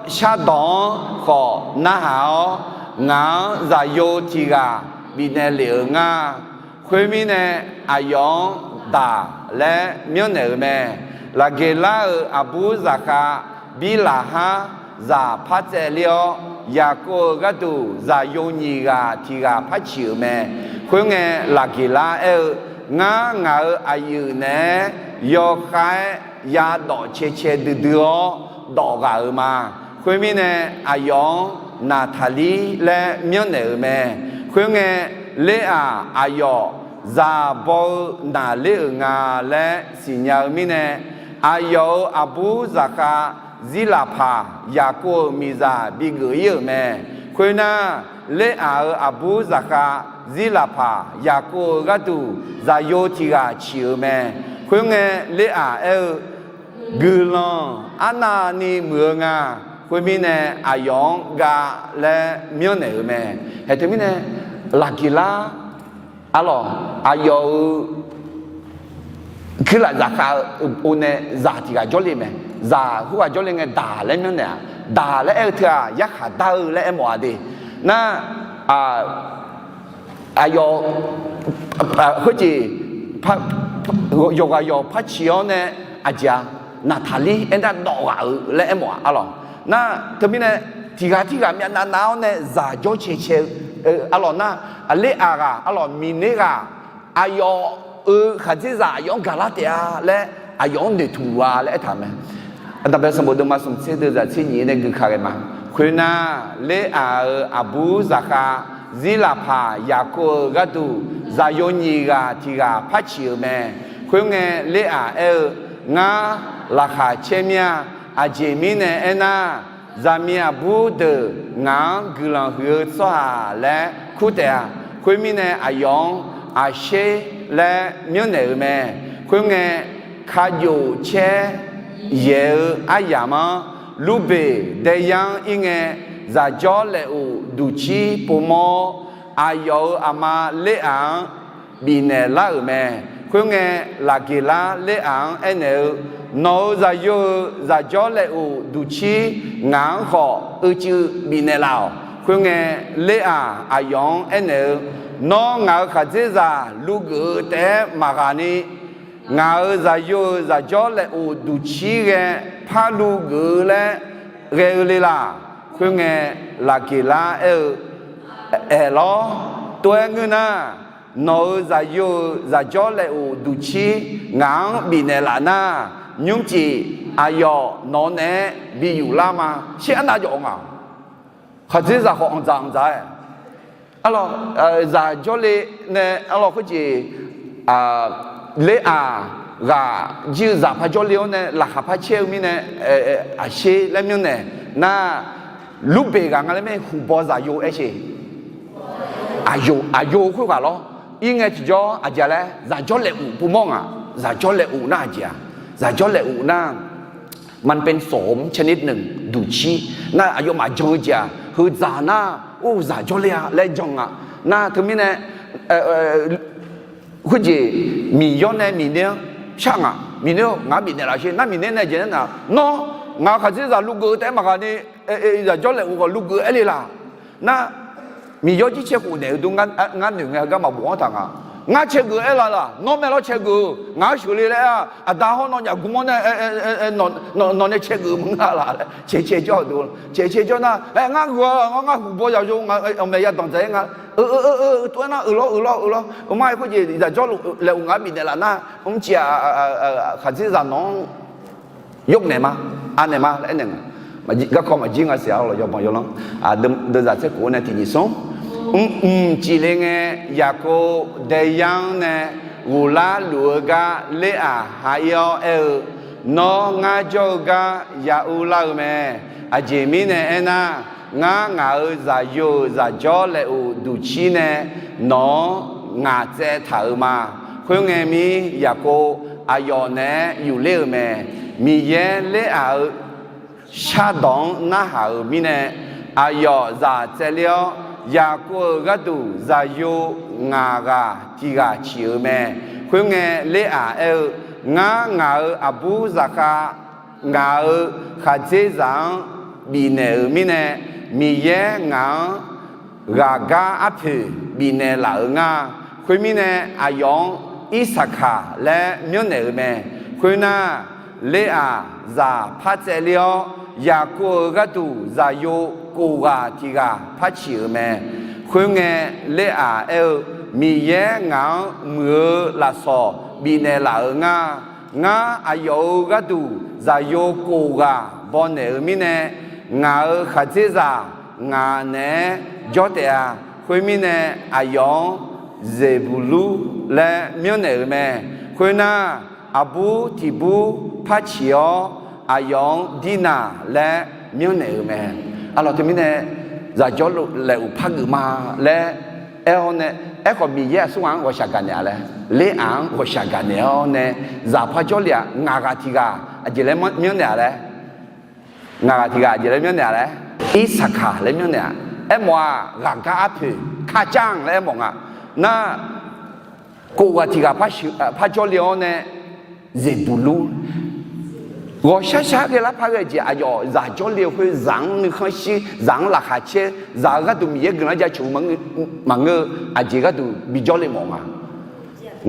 shardawq-anr khawf narhaq-awr, ngaq-anr zaqyo tiq ghaq bifnaeq lef-euq nga. Khoermirnae, aqyawf-anr daq laer myanrnaeq-euq mae. Laqgeqlar-euq aqbur zaqkhav Birlaqhar zaq par tsaevler-awr, Yaqkov-euq gharduq zaqyo nyiq ghaq tiq ghaq par ciq-euq mae. Khoerngae, Laqgeqlar aer-eu, Ngar ngaq-euq aqyuif naeq-aer yawkhav-aer yadawf cae cae duidui-awr dawf ghaq-euq ma. Khoermirnae, aqyawf-anr Naqtaqlir laer myanrnaeq-euq mae. Khoerngae, Leraq aqyawf zaq baw-eu naqler-euq nga laer siqnya-eu mirnae, aqyawf-euq aqbur zaqkhav Zirlaqpaq Yaqkov-euq miqzaq bigeuf ir-euq mae. Khoernar, Leraq-euq aqbur zaqkhav Zirlaqpaq Yaqkov-euq gharduq zaqyo tiq ghaq ciq-euq mae. Khoerngae, Leraq aer-eu, Guiqlanq arnavni muiq-eu nga. Khoermirnae, aqyawf-anr Gav laer myanrnaeq-euq mae. Haeq teumirnae, Laqgeqlar arlawq, aqyawf-euq kuirlaf zaqkhav-eu nae zaq tiq ghaq jawrle mae. Zaq khoerghaq jawrle ngae, daq laer myanrnaeq-aq, daq laer aer-eu teu-aq, yarkhaq dar-eu laer aermawf-a de. Nar, aqyawf khoerjeq yawqghaq yawq par ciq-awr nae, aqjeq-a, Naqtaqlir aernar dawf ghaq-euq laer aermawf-a arlawq. Nar teumirnae, tiq ghaq tirghaq myavnav nav-awr nae zaq jawr cae cae-eu arlawq nar, Aqler aqghaq arlawq, Miqner ghaq, aqyawf-euq khaqdzerzaq aqyawf-anr gaqlar taef-a laer aqyawf-anr noeqtmq luf-a laer aertaq mae. Aqdaqbae sanqbof deuvma smq tser deuvzaq tser nyiq nae guika ghae ma. Khoernar, Leraq-euq aqbur zaqkhav Zirlaqpaq Yaqkov-euq gharduq zaqyo nyiq ghaq tiq ghaq par ciq-euq mae. Khoerngae, Leraq aer-eu, Ngar laqkhaq caer mir-a. Aqjeq mirnae aernar, zaqmiq aqbur deuq ngaq-anr guiqlanq huiq-eu tsawrhaq laer kur taef-a. Khoermirnae, aqyawf-anr Aqsher laer myanrnaeq-euq mae. Khoerngae, kajov caer yaeq-eu aryamq-anr Lurbeq daeyar-anr ir ngae, zaqjawr laequf duqcir povmawr-awr, aqyawf-euq aqma Leraq-anr bifnaeq lar-euq mae. Khoerngae, Laqgeqlar Leraq-anr aernaeq-eu, Nawq-euq zaqyo-euq zaqjawr laequf duqcir ngaq-anr khawf uicuiv bifnaeq laf-awq. Khoerngae, Leraq aqyawf-anr aernaeq-eu, Nawr ngaq-euq khaqdzerzaq luvgeuf-eu taef-aer maqghaq ni, ngaq-euq zaqyo-euq zaqjawr laequf duqcir ghae par luvgeuf-eu laer ghae-eu le laq? Khoerngae, Laqgeqlar aer-eu, Aerlawr, tov-aer ngeur nar, nawq-euq zaqyo-euq zaqjawr laequf duqcir ngaq-anr bifnaeq laf nar, nymrcif aqyawf nawq-eu naeq-aer bi yuflar ma. Shir arnav jawf-eu nga. Khaqdzerzaq khawf anqdzaq anqdzaq-aer, arlawq, zaq jawrle nae arlawq khoerjeq, Leraq ghaq jir-eu zaq par jawrle-awr nae laqkhaq par caer-eu mirnae, Aqsher laer myanrnaeq nar, Lurbeq ghaq nga laer mae, huqbaw zaqyo aer sher. Aqyawf, aqyawf khoerghaq lawr. Ir ngae tiqjawr aqjeq laer zaqjawr laequf povmawr ngaq. Zaqjawr laequf nar aqjeq-aq, zaqjawr laequf nar มันเป็นสมชนิดหนึ่ง duqcir nar, aqyawfmaf jan-eu jeq-aq, heu dzaq nar, or, zaq jawrle-a laer jan nga. Nar teumirnae, khoerjeq, Miqyaer nae Miqner-anr shar ngaq. Miqner-or, ngaq-anr bifnaeq laf sher nar, Miqner nae jeq nar, nawr ngaq-euq khaqdzerzaq luvgeuf-eu taef-aer maqghaq ni, zaqjawr laequf khawf luvgeuf-eu aer le laq? Nar, Miqyaer jircaer khof naeq-eu dur ngar noeq ngae, heugar maqbof-anr taq nga. Ngar cae geuf-eu aer la laq? Nawr mae lawr cae geuf-eu, ngaq-anr sheuqle laer-a, aqda hawr nawnyaf gmr-awr nae, nawq nae cae geuf-eu maqngeur-a laq laer caeq cae jawr-eu dur. Caeq cae jawr nar, aer, ngar gheu-a, ngar huqbaw zaqyo, ngaq-euq maeq yadanq dzaq-aer nga. Eu, eu, eu, eu, tov-aer nar, eu lawr, eu lawr, eu lawr. Mar-aer khoerjeq zaqjawr laequf ngaq-anr bifnaeq laf nar, mrcif-aq, khaqdzerzaq nawq-anr yawr naeq ma, anaeq ma laer aernaeq nga. Garkawv maqjir nga siq-a, arlawq, yawbanq yawlanr, deuvzaq tser khof-awr nae tiq nyiq smr, mrcif le ngae, Yaqkov daeyar-anr nae ghoflar luf-eu gar ler-aq ha ir-awr aer-eu, Nawr ngar jawr-eu gar ya urlar-eu mae. Aqjeq mirnae aernar, ngar ngaq-euq Zaqyo-euq zaqjawr laeqhmq duqcir nae nawq-anr ngaq tsaev taq-euq ma. Khoerngae mir Yaqkov aqyawf naeq-aer yufler-euq mae. Miqyaer ler-aq-eu shardawq-anr narhaq-euq mirnae, aqyawf zaq tsaevler-awr, Yaqkov-euq gharduq Zaqyo ngaq ghaq tiq ghaq ciq-euq mae. Khoerngae, Ler-aq aer-eu, Ngar ngaq-euq aqbur zaqkhav, ngaq-euq khaqdzerzaq-anr bifnaeq-euq mirnae, Miqyaer ngaq-anr ghaqgar arpoeq bifnaeq laf-euq nga. Khoermirnae, aqyawf-anr Irsaqkaq laer myanrnaeq-euq mae. Khoernar, Ler-aq zaq par tsaevler-awr, Yaqkov-euq gharduq Zaqyo kof ghaq tiq ghaq par ciq-euq mae. Khoerngae, Ler-aq aer-eu, Miqyaer ngaq-anr muiq-eu lafsawq bifnaeq laf-euq nga. Ngar aqyawf-euq gharduq Zaqyo kof ghaq bawnaeq-euq mirnae, ngaq-euq khaqdzerzaq ngaq naeq-aer jawr taef-a. Khoermirnae, aqyawf-anr Zeqbuqlur laer myanrnaeq-euq mae. Khoernar, aqbur tiq bur par ciq-awr, aqyawf-anr Dirnaq laer myanrnaeq-euq mae. Arlawq, teumirnae zaqjawr laeqhmq par geuf ma laer aer-awr nae, aerkhawf Miqyaer aqsur ghaq-anr ghawqshaq gaqnaeq-a laer, Ler-aq-anr ghawqshaq gaqnaeq-awr nae, zaq par jawrle-aq ngaq ghaq tiq ghaq aqjeq laer myanrnaeq-a laer, ngaq ghaq tiq ghaq aqjeq laer myanrnaeq-a laer, Irsaqkaq laer myanrnaeq-a. Aermawf-aq, ghaqgar arpoeq, ข้าจ้าง laer aermawf nga. Nar, kof ghaq tiq ghaq par jawrle-awr nae, Zeqbuqlur, ghawqshar shar ghae lar par ghae jeq aqyawf zaq jawrle-eu khoer zaq-anr nuikhanr shir, zaq-anr laqkhaq caer, zaq-euq gharduq Miqyaer guiqlanq jaceuq-eu maqngeur-eu aqjeq gharduq bijawrle mawf nga.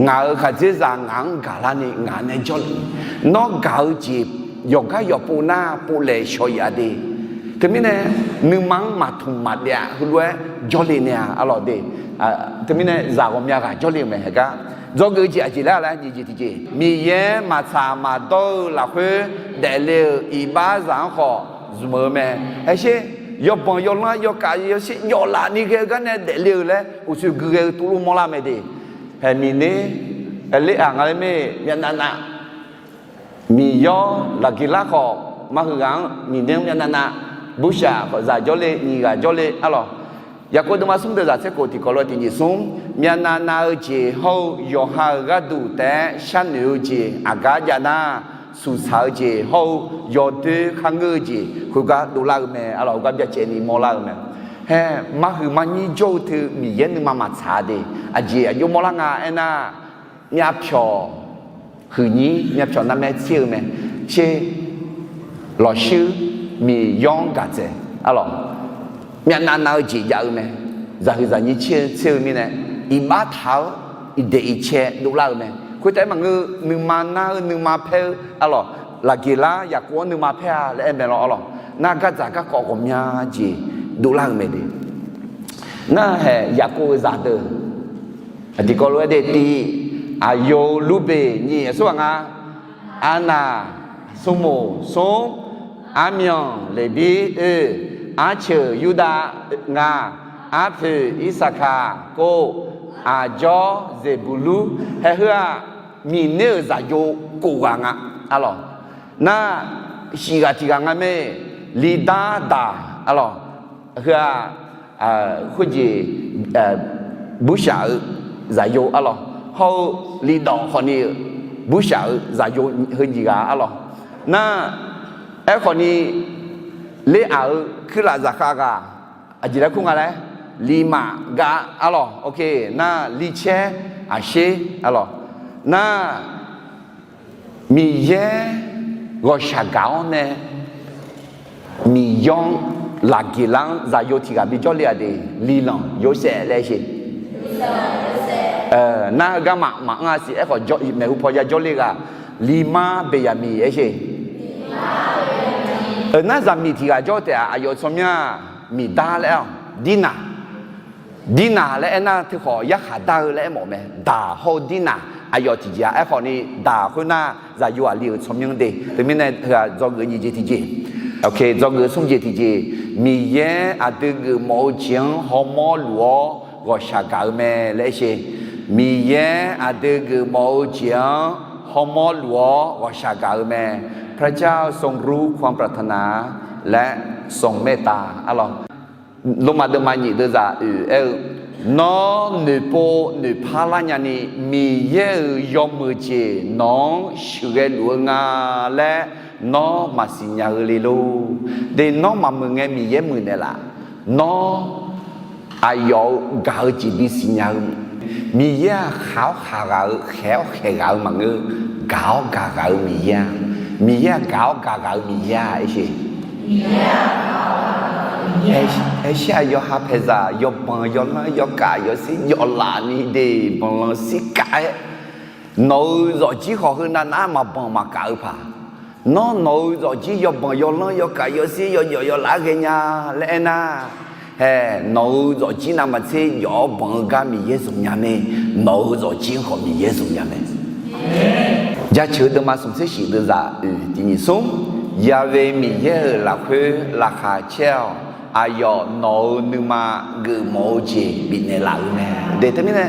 Ngaq-euq khaqdzerzaq ngaq-anr gaqlarni ngaq nae jawrle. Nawr gaq-eu jeq yawqgar yawqpov nar povlaeq shawq yaf de. Teumirnae nuima-anr maqtmq maqdaef-a heulof-aer jawrle nae-a arlawq de. Teumirnae zaq ghawqmya ghaq jawrle-euq mae haeqgar. Dzawgeuf-eu jeq aqjeq laer laer nyiq jeq tiqjeq, Miqyaer maqtsaq maqdawr-eu lafkhoer daefle-euq iqbaxzaq-anr khawf zmq-eu mae. Haeqsher, yawbanq yawlanr yawkav yawsher yawflaf ni ghae-eu gar nae daefle-euq laer uqshoe gui ghae-eu tuvlof mawrlar mae de. Haeq Miqner, Ler-aq nga laer mae, myavnav nav Miqyawr Laqgeqlar khawf, mar heughaq-anr Miqner-anr myavnav nav, burshaq khawf zaq jawrle nyiq ghaq jawrle arlawq. Yaqkov deuvma smr deuq zaq tser khof tiqkawv lof tiq nyiq smr, myavnav nav-eu jeq hawr-eu yawqha-euq gharduq taef-aer sharnoeq-eu jeq aqgar jav nar, suqsaq-eu jeq hawr-eu yawdoer kharngeur-eu jeq khoergar dovlar-eu mae arlawq. Heugar byacaevni mawrlar-eu mae. Haer, mar huiq mar nyir jawr-eu teu Miqyaer nuima maqtsaq de. Aqjeq aqjox mawrlar nga aernar, myavpyawq huiqnyir myavpyawq narmaer tser-eu mae. Tser lawqshuir Miqyawr-anr gaqdzaeq arlawq. Myavnav nav-eu jeq jav-eu mae. Zaqhuiq zaqnyir tser-eu tser-eu mirnae, iqbax taq-awr iqdaeq iqcae dovlar-eu mae. Khoertaef-aer maqngeur-eu nuima nar-eu nuima paer-eu arlawq. Laqgeqlar Yaqkov-anr nuima paer-a laer aer mae lawr arlawq. Nar gardzaq garkawv ghawqmya jeq dovlar-eu mae de. Nar haeq Yaqkov-euq zaqdeuq tiqkawv lof-aer de, tiq, aqyawf-euq Lurbeq, nyiq, aqsurghaq nga, arnaq, smrmuiq, smr, armyanq Leqbir, oe, arceuq Yurdav, ngaq, arpoeq Irsaqkaq, kov, aqjawr Zeqbuqlur. Haeq heu-aq, Miqner-euq zaqyo kov ghaq nga arlawq. Nar, shif ghaq tiq ghaq nga mae, Lirdar daq arlawq. Heu-aq, khoerjeq, burshaq-eu zaqyo arlawq. Hawr-eu Lirdawf khawfni-eu burshaq-eu zaqyo heu nyiq ghaq arlawq. Nar, aerkhawfni Ler-aq-euq kuirlaf zaqkhav ghaq aqjeq laer kur nga laer, Liqmaq gar arlawq. Nar, Lircaer aqsher arlawq. Nar, Miqyaer ghawqshaq gaq-awr nae, Miqyawr-anr Laqgeqlar-anr zaqyo tiq ghaq bijawr le-aq de. Lilanq Yorsaev laer sher. Nar heugar maq maqanr-a siq. Aerkhawf maeqhu paw ya jawr le ghaq, Liqmar Beqyaqmiq aer sher. Nar zaqmiq tiq ghaq jawr taef-aq, aqyawf tsawrmyanr-aq, Miqdar laer-awq, Dirnaq. Dirnaq laer aernar teukhawf yarkhaq dar-eu laer aermawf mae. Daq hawr-eu Dirnaq, aqyawf tiqjeq-a. Aerkhawfni daq khoernar zaqyo aqli-euq tsawrmyanr de. Teumirnae heu-aq dzawgeuf nyiq jeq tiqjeq, dzawgeuf smr jeq tiqjeq, Miqyaer aqdui geufmawf-eu jeq-anr hawmawr luf-awr ghawqshaq gaq-eu mae laer aer sher. Miqyaer aqdui geufmawf-eu jeq-anr hawmawr luf-awr ghawqshaq gaq-eu mae. พระเจ้าทรงรู้ความปรารถนาและทรงเมตตา arlawq. Lormav deuvma nyiq deuvzaq oeq aer-eu, Nawr noeqpov noeqpar lar nyani, Miqyaer-euq yawmuiq jeq nawq-anr sheuqghae luf-eu nga laer nawr maqsiq nya-eu le lor. De, nawr maqmuiq ngae Miqyaer muiqnaeq laf. Nawr aqyawf-euq gaq-eu jeq bisiq nya-eu, Miqyaer-aq khaq-awr khaq ghaq-eu, khaeq-awr khaeq ghaq-eu maqngeur. Gaq-awr gaq ghaq-eu Miqyaer-a. Miqyaer-aq gaq-awr gaq ghaq-eu Miqyaer-a, aer sher. Aer sher-aq, yawqha paeqzaq yawbanq yawlanr yawkaf yawsir yawflaf ni de, banqlanq sirkaf-aer, nawq-euq zawqjir khawf heu navnav-aer maqbanq maqkaf-eu paq. Nawr nawq-euq zawqjir yawbanq yawlanr yawkaf yawsir yawjawf yawlaf-aer ghaenya laer aernar, hae, nawq-euq zawqjir navmaqtser jawf-awr banq-eu gar Miqyaer zmq nya mae. Nawq-euq zawqjir-anr khawf Miqyaer zmq nya mae. Jaceuq-eu deuvma smq tser shif deuvzaq oeq tiq nyiq smr, Yahweh Miqyaer-euq lafkhoer laqkhaq caer-awq. Aqyawf nawq-euq nuima geufmawf-eu jeq bifnaeq laf-eu mae. De, teumirnae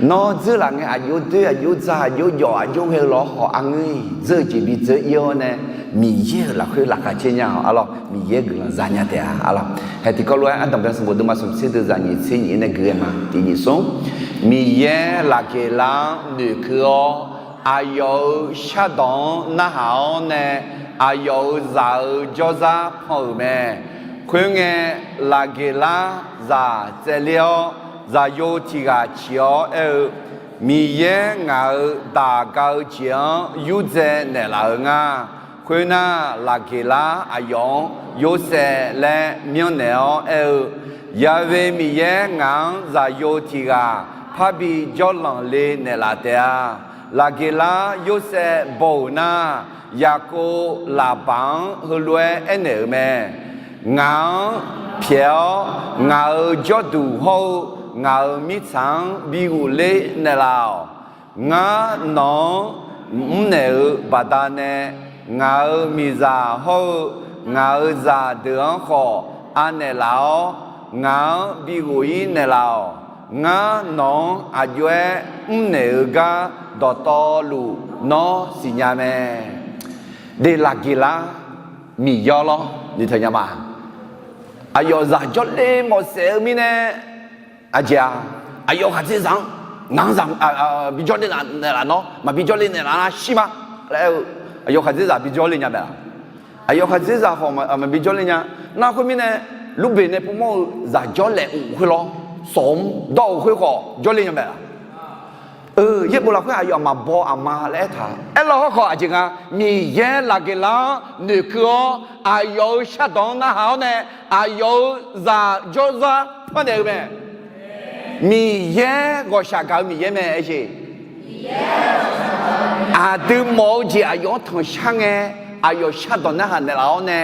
nawr dzeur laf ngae aqjox doer aqjox dzaq aqjox jawf aqjox ghae-eu lawr khawf arngeur-iq dzeur-eu jeq bidzeur ir-awr nae, Miqyaer-euq lafkhoer laqkhaq caer nya-awq, arlawq. Miqyaer guiqlanq za nya taef-a, arlawq. Hae, tiqkawv lof-aer ardanqbae sanqbof deuvma smq tser deuvzaq nyiq tser nyiq-aer nae gui-aer ma, tiq nyiq smr. Miqyaer Laqgeqlar-anr noeqkeuv-awr, aqyawf-euq shardawq-anr narhaq-awr nae, aqyawf-euq zaq-euq jawrzar pan-euq mae. Khoerngae, Laqgeqlar zaq tsaevler-awr, zaqyo tiq ghaq ciq-awr aer-eu, Miqyaer ngaq-euq daq ga-eu jeq-anr yurdzae naeqlaf-euq nga. Khoernar, Laqgeqlar aqyawf-anr Yorsaev laer myanrnaeq-awr aer-eu, Yahweh Miqyaer ngaq-anr zaqyo tiq ghaq parbi jawrlanq le naeqlaf taef-a. Laqgeqlar Yorsaev baw-euq nar, Yaqkov Laqbaq-anr heulof-aer aernaeq-euq mae. Ngaq-anr pyaeq-awr, ngaq-euq jawrduq hawr-eu ngaq-euq mirtsaq-anr bi ghofler naeqlaf-awq. Ngar nawq-anr mrnaeq-euq baqdanae, ngaq-euq miqzaq hawr-eu ngaq-euq zaqdeuq-anr khawf anaeq laf-awr, ngaq-anr bi ghof-ir naeqlaf-awq. Ngar nawq-anr aqjox-aer mrnaeq-eu gar dawqtawvluf nawr siqnya mae. De, Laqgeqlar Miqyaer lawr, noeqtaq nya ma. Aqyawf zaq jawrle mawf saef-eu mirnae, aqjeq-a, aqyawf khaqdzerzaq-anr ngaq-anr zaq bi jawrle naeqlaf nawr, maqbi jawrle naeqlaf nar shir ma laer aer-eu, aqyawf khaqdzerzaq bi jawrle nya mae laf. Aqyawf khaqdzerzaq khawf maqbi jawrle nya. Nar khoermirnae, Lurbeq nae pumawr-eu zaq jawrlaef of khoer lawr, sawq-anr dawr-eu khoer khawf jawrle nya mae laf. Yaerbof lafkhoer aqyawf maqbaw aqma laer aertaq. Aerlawr hawrkhawf aqjeq nga, Miqyaer Laqgeqlar-anr noeqkeuv-awr, aqyawf-euq shardawq-anr narhaq-awr nae, aqyawf-euq zaq jawrzar pannaeq-eu mae. Miqyaer ghawqshaq gaq-eu Miqyaer mae, aer jeq. Aqdui mawf-eu jeq aqyawf-anr tanqshar ngae, aqyawf shardawq narhaq naeqlaf-awr nae,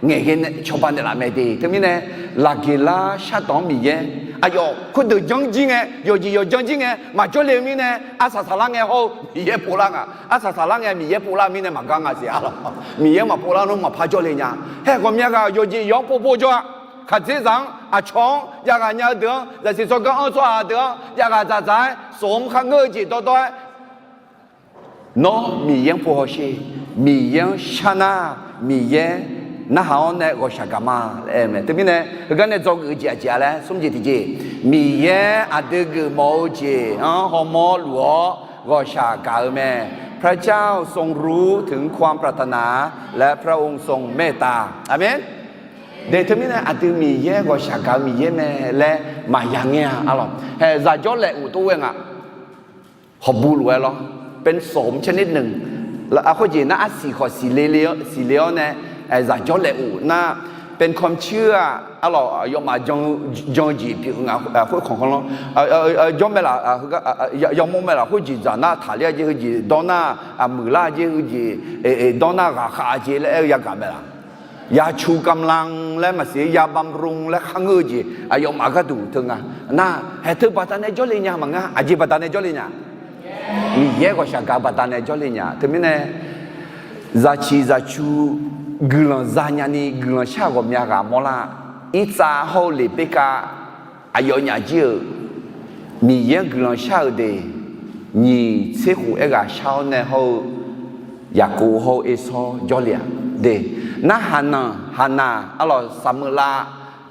ngaeqghae nae cawba naeqlaf mae de. Teumirnae, Laqgeqlar shardawq-anr Miqyaer, aqyawf khoerdeuq janr jir ngae, yawqjeq yawqjan jir ngae maqjawr le-eu mirnae, arsaq saqlar ngae hawr-eu Miqyaer povlar nga. Arsaq saqlar ngae Miqyaer povlar-eu mirnae maqgar nga siq, arlawq. Miqyaer maqpovlar nar maqpar jawrle nya. Hae, ghawqmya ghaq yawqjeq yawq-anr povpov jawr-a. Khaqdzerzaq-anr, aqcawq-anr, jav ghaq nya-eu deuq-anr, zaqsiq tsawrganr anr tsawrhaq deuq-anr jav ghaq dzaqdzaq-aer, sawq-anr kharngeur-eu jeq dawrdawr-aer, Nawr Miqyaer-anr pov hawsher. Miqyaer-anr sharnar, Miqyaer narhaq-awr nae ghawqshaq gaq ma laer aer-eu mae. Teumirnae heugar nae dzawgeuf-eu jeq aqjeq-a laer smr jeq tiqjeq, Miqyaer aqdui geufmawf-eu jeq-anr hawmawr luf-awr ghawqshaq gaq-eu mae. พระเจ้าทรงรู้ถึงความปรารถนา และพระองค์ทรงเมตตา Aqmeq. De, teumirnae aqdui Miqyaer ghawqshaq gaq-eu Miqyaer mae laer maqya ngaer-a, arlawq. Hae, zaq jawrlaef of tov ghae nga. ขอบูล lof-aer lawr, เป็นสมชนิดหนึ่ง khoerjeq nar, arsiq khawf siqle le, siqle-awr nae zaq jawrlaef of nar, เป็นความเชื่อ arlawq, yawmaf jan-eu jeq pyeuf-eu nga, khoerkhanq khanqlanr jawr mae laf, yamawr mae laf, khoerjeq dzaq nar taqler-a jeq, heujeq dawr nar muiqlar-a jeq, heujeq dawr nar ghaqkhav-a jeq laer aer-eu yagaq mae laf. ยาชูกำลัง laer maqsiq, ยาบำรุง laer kharngeur-eu jeq aqyawfmaf gharduq teu nga. Nar, haeq teu baqdanae jawrle nya maqnga, aqjeq baqdanae jawrle nya? Miqyaer ghawqshaq gaq-eu baqdanae jawrle nya. Teumirnae, zaqciq zaqcu guiqlanq za nyani guiqlanq shar ghawqmya ghaq mawrlar. Irtsav hawr-eu Leqberkav aqyawfnyaf jir-euq Miqyaer-anr guiqlanq shar-euq de, nyiq tser khof aerghaq shar-awr nae hawr-eu, Yaqkov hawr-eu Ersawr jawrle-aq de, narhaq nanq haq naq arlawq, Saqmeuqlav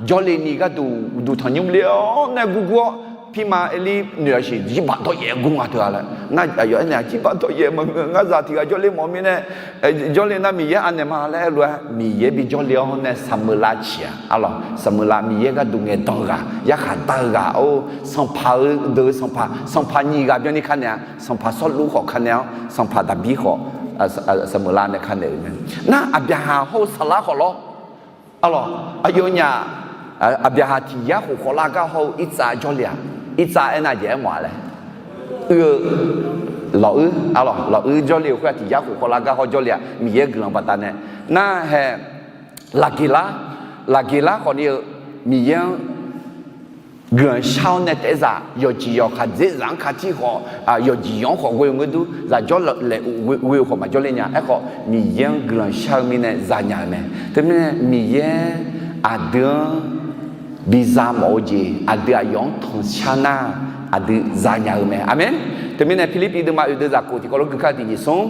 jawrle ni gharduq uqduq tanqnymr le-awr nae gurgur-awr, pirma Erlir noeq-a siq, jirbaq dawryaef gur nga teu-a laer. Nar aqyawf aernaeq-aq, jirbaq dawryaef maqngeur, ngar zaq tiq ghaq jawrle mawf-eu mirnae, jawrle nar Miqyaer anaeq ma laer aerlof-aer, Miqyaer bi jawrle-awr nae Saqmeuqlav ciq-aq arlawq, Saqmeuqlav Miqyaer gharduq ngaeqdan-eu ghaq, yarkhaq dar-eu ghaq-or, sanqpaq-eu deuq-eu sanqpaq, sanqpaq nyiq ghaq byanni kanaeq-a, sanqpaq Sawrluv khawf kanaeq-awr, sanqpaq Daqbir khawf, Saqmeuqlav nae kanaeq-euq mae. Nar Aqbyaqhaq hawr-eu Saqlar khawf lawr, arlawq, aqyawfnyaf, Aqbyaqhaq tiq yar khof khawf lar gar hawr-eu Irtsav jawrle-aq, Irtsav aernar jeq aermawf-a laer, oe-eu lawq-uir, arlawq, lawq-uir jawrle-euq khoer-aq, tiq yar khof khawf lar gar hawr jawrle-aq, Miqyaer guiqlanq baqdanae. Nar hae, Laqgeqlar, Laqgeqlar khawfni-eu, Miqyaer-anr guiqlanq shar-awr nae taef-aer zaq yawqjeq yawqkhaq dzer zaq-anr katir khawf, yawqjeq yawq-anr khawf ghoe-eu ngeur dur, zaq jawrlaeq ghoe-eu khawf maqjawr ler nya. Aerkhawf, Miqyaer-anr guiqlanq shar-eu mirnae zanya-eu mae. Teumirnae Miqyaer aqdui-anr biza mawf-eu jeq, aqdui aqyawf-anr tanqshar nar, aqdui zanya-eu mae. Aqmeq. Teumirnae Pirlirpiv deuvma oeq deuv zaqkhof tiqkawv lof gui kar tiq nyiq smr,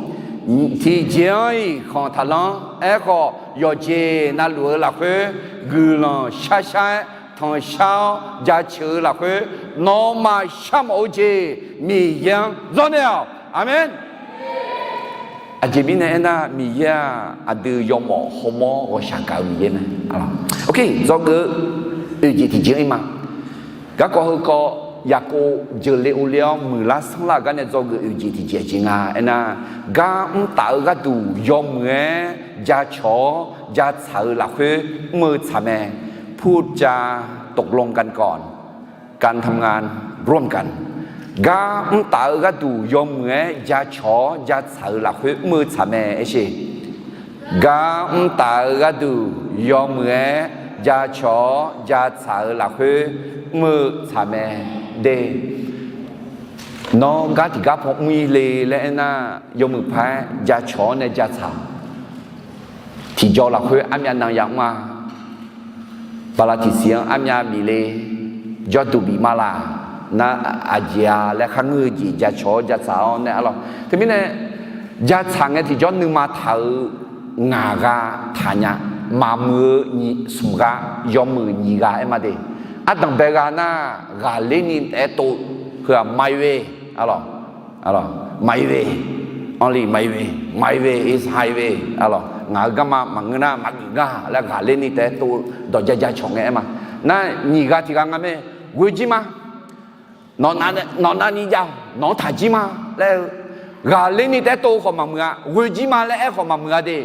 tiqjeq-anr-iq khanq taqlanr. Aerkhawf, yawqjeq navluf-eu lafkhoer guiqlanq sharshar-aer tanqshar-awr jaceuq-eu lafkhoer, nawmaf sharmawf-eu jeq Miqyaer-anr zanrnaeq-awq. Aqmeq. Aqjeq mirnae aernar, Miqyaer-aq, aqdui yawmawf hawmawr ghawqshaq gaq-eu Miqyaer mae. Ok, dzawgeuf-eu oeq jeq tiqjeq-anr ir ma. Garkawv heukawv Yaqkov jeuqle ovle-awr muiqlar sanrlar-euq gar nae dzawgeuf oeq jeq tiqjeq aqjeq nga aernar, gar mr taf-eu gharduq yawmuiq-aer jacawq-awr jatsaq-eu lafkhoer mr-eu tsaq mae. พูดจาตกลงกันก่อน การทำงานร่วมกัน Gar mr taf-eu gharduq yawmuiq-aer jacawq-awr jatsaq-eu lafkhoer mr-eu tsaq mae aersheq. Gar mr taf-eu gharduq yawmuiq-aer jacawq-awr jatsaq-eu lafkhoer mr-eu tsaq mae de. Nawr gar tiqgar paw mr-ir le laer aernar, yawmuiq paq-aer jacawq-awr nae jatsaq. Tiqjaw lafkhoer armyav nan yamr-a. Bala tiqsiq-anr armyav bif le, jawrduq bif ma laq, nar aqjeq-a laer kharngeur-eu jeq jacawq-awr jatsaq-awr nae arlawr. Teumirnae, jatsaq ngae tiqjawr nuima taq-eu ngaq gha taqnya, maqmuiq-eu nyiq smq gha, yawmuiq nyiq gha aer ma de. Ardanqbae gha nar, ghaqler ni taef-aer tov, heu-aq maive, arlawr, maive, only maive, maive is highway, arlawr, ngaq-euq garma maqngeur nar maqgeuf gar laer ghaqler ni taef-aer tov-eu dawq jaja cawq ngae aer ma. Nar nyiq gha tiq gha nga mae, ghoe jir ma. Nawq navni jav-awq, nawq-anr taq jir ma laer-eu, ghaqler ni taef-aer tov-eu khawf maqmuiq-a, ghoe jir ma laer aer khawf maqmuiq-a de.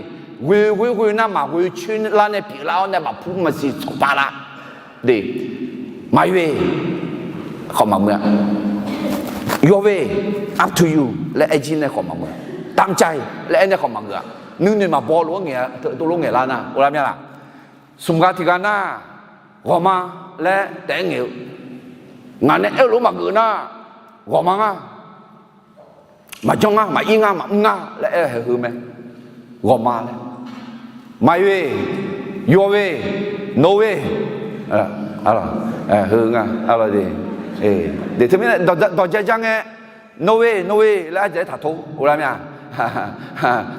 Ghoe ghoe ghoe nar maqghoe coer lar nae pyeuflar-awr nae bafpur maqsiq tsawqpav lar de. Maive khawf maqmuiq-a. Your way, up to you laer aer jir nae khawf maqmuiq-a. ตามใจ laer aer nae khawf maqgeuf-a. Nuinoeq maqbaw lof-aer ngaeq-a, teulof ngaeqlar nar, olar mya laq? Smq gha tiq gha nar, ghawqma laer taef-aer ngaeq-eu, ngaq nae aer-eu lof maqgeuf nar, ghawqma nga, maqjanr nga, maqir nga, maqmr nga laer aer-eu haeq heu mae. Ghawqma laer, my way, your way, no way, heu nga, de teumirnae dawqja jar ngae, no way, no way laer ardzaeq-aer taqtov, olar mya?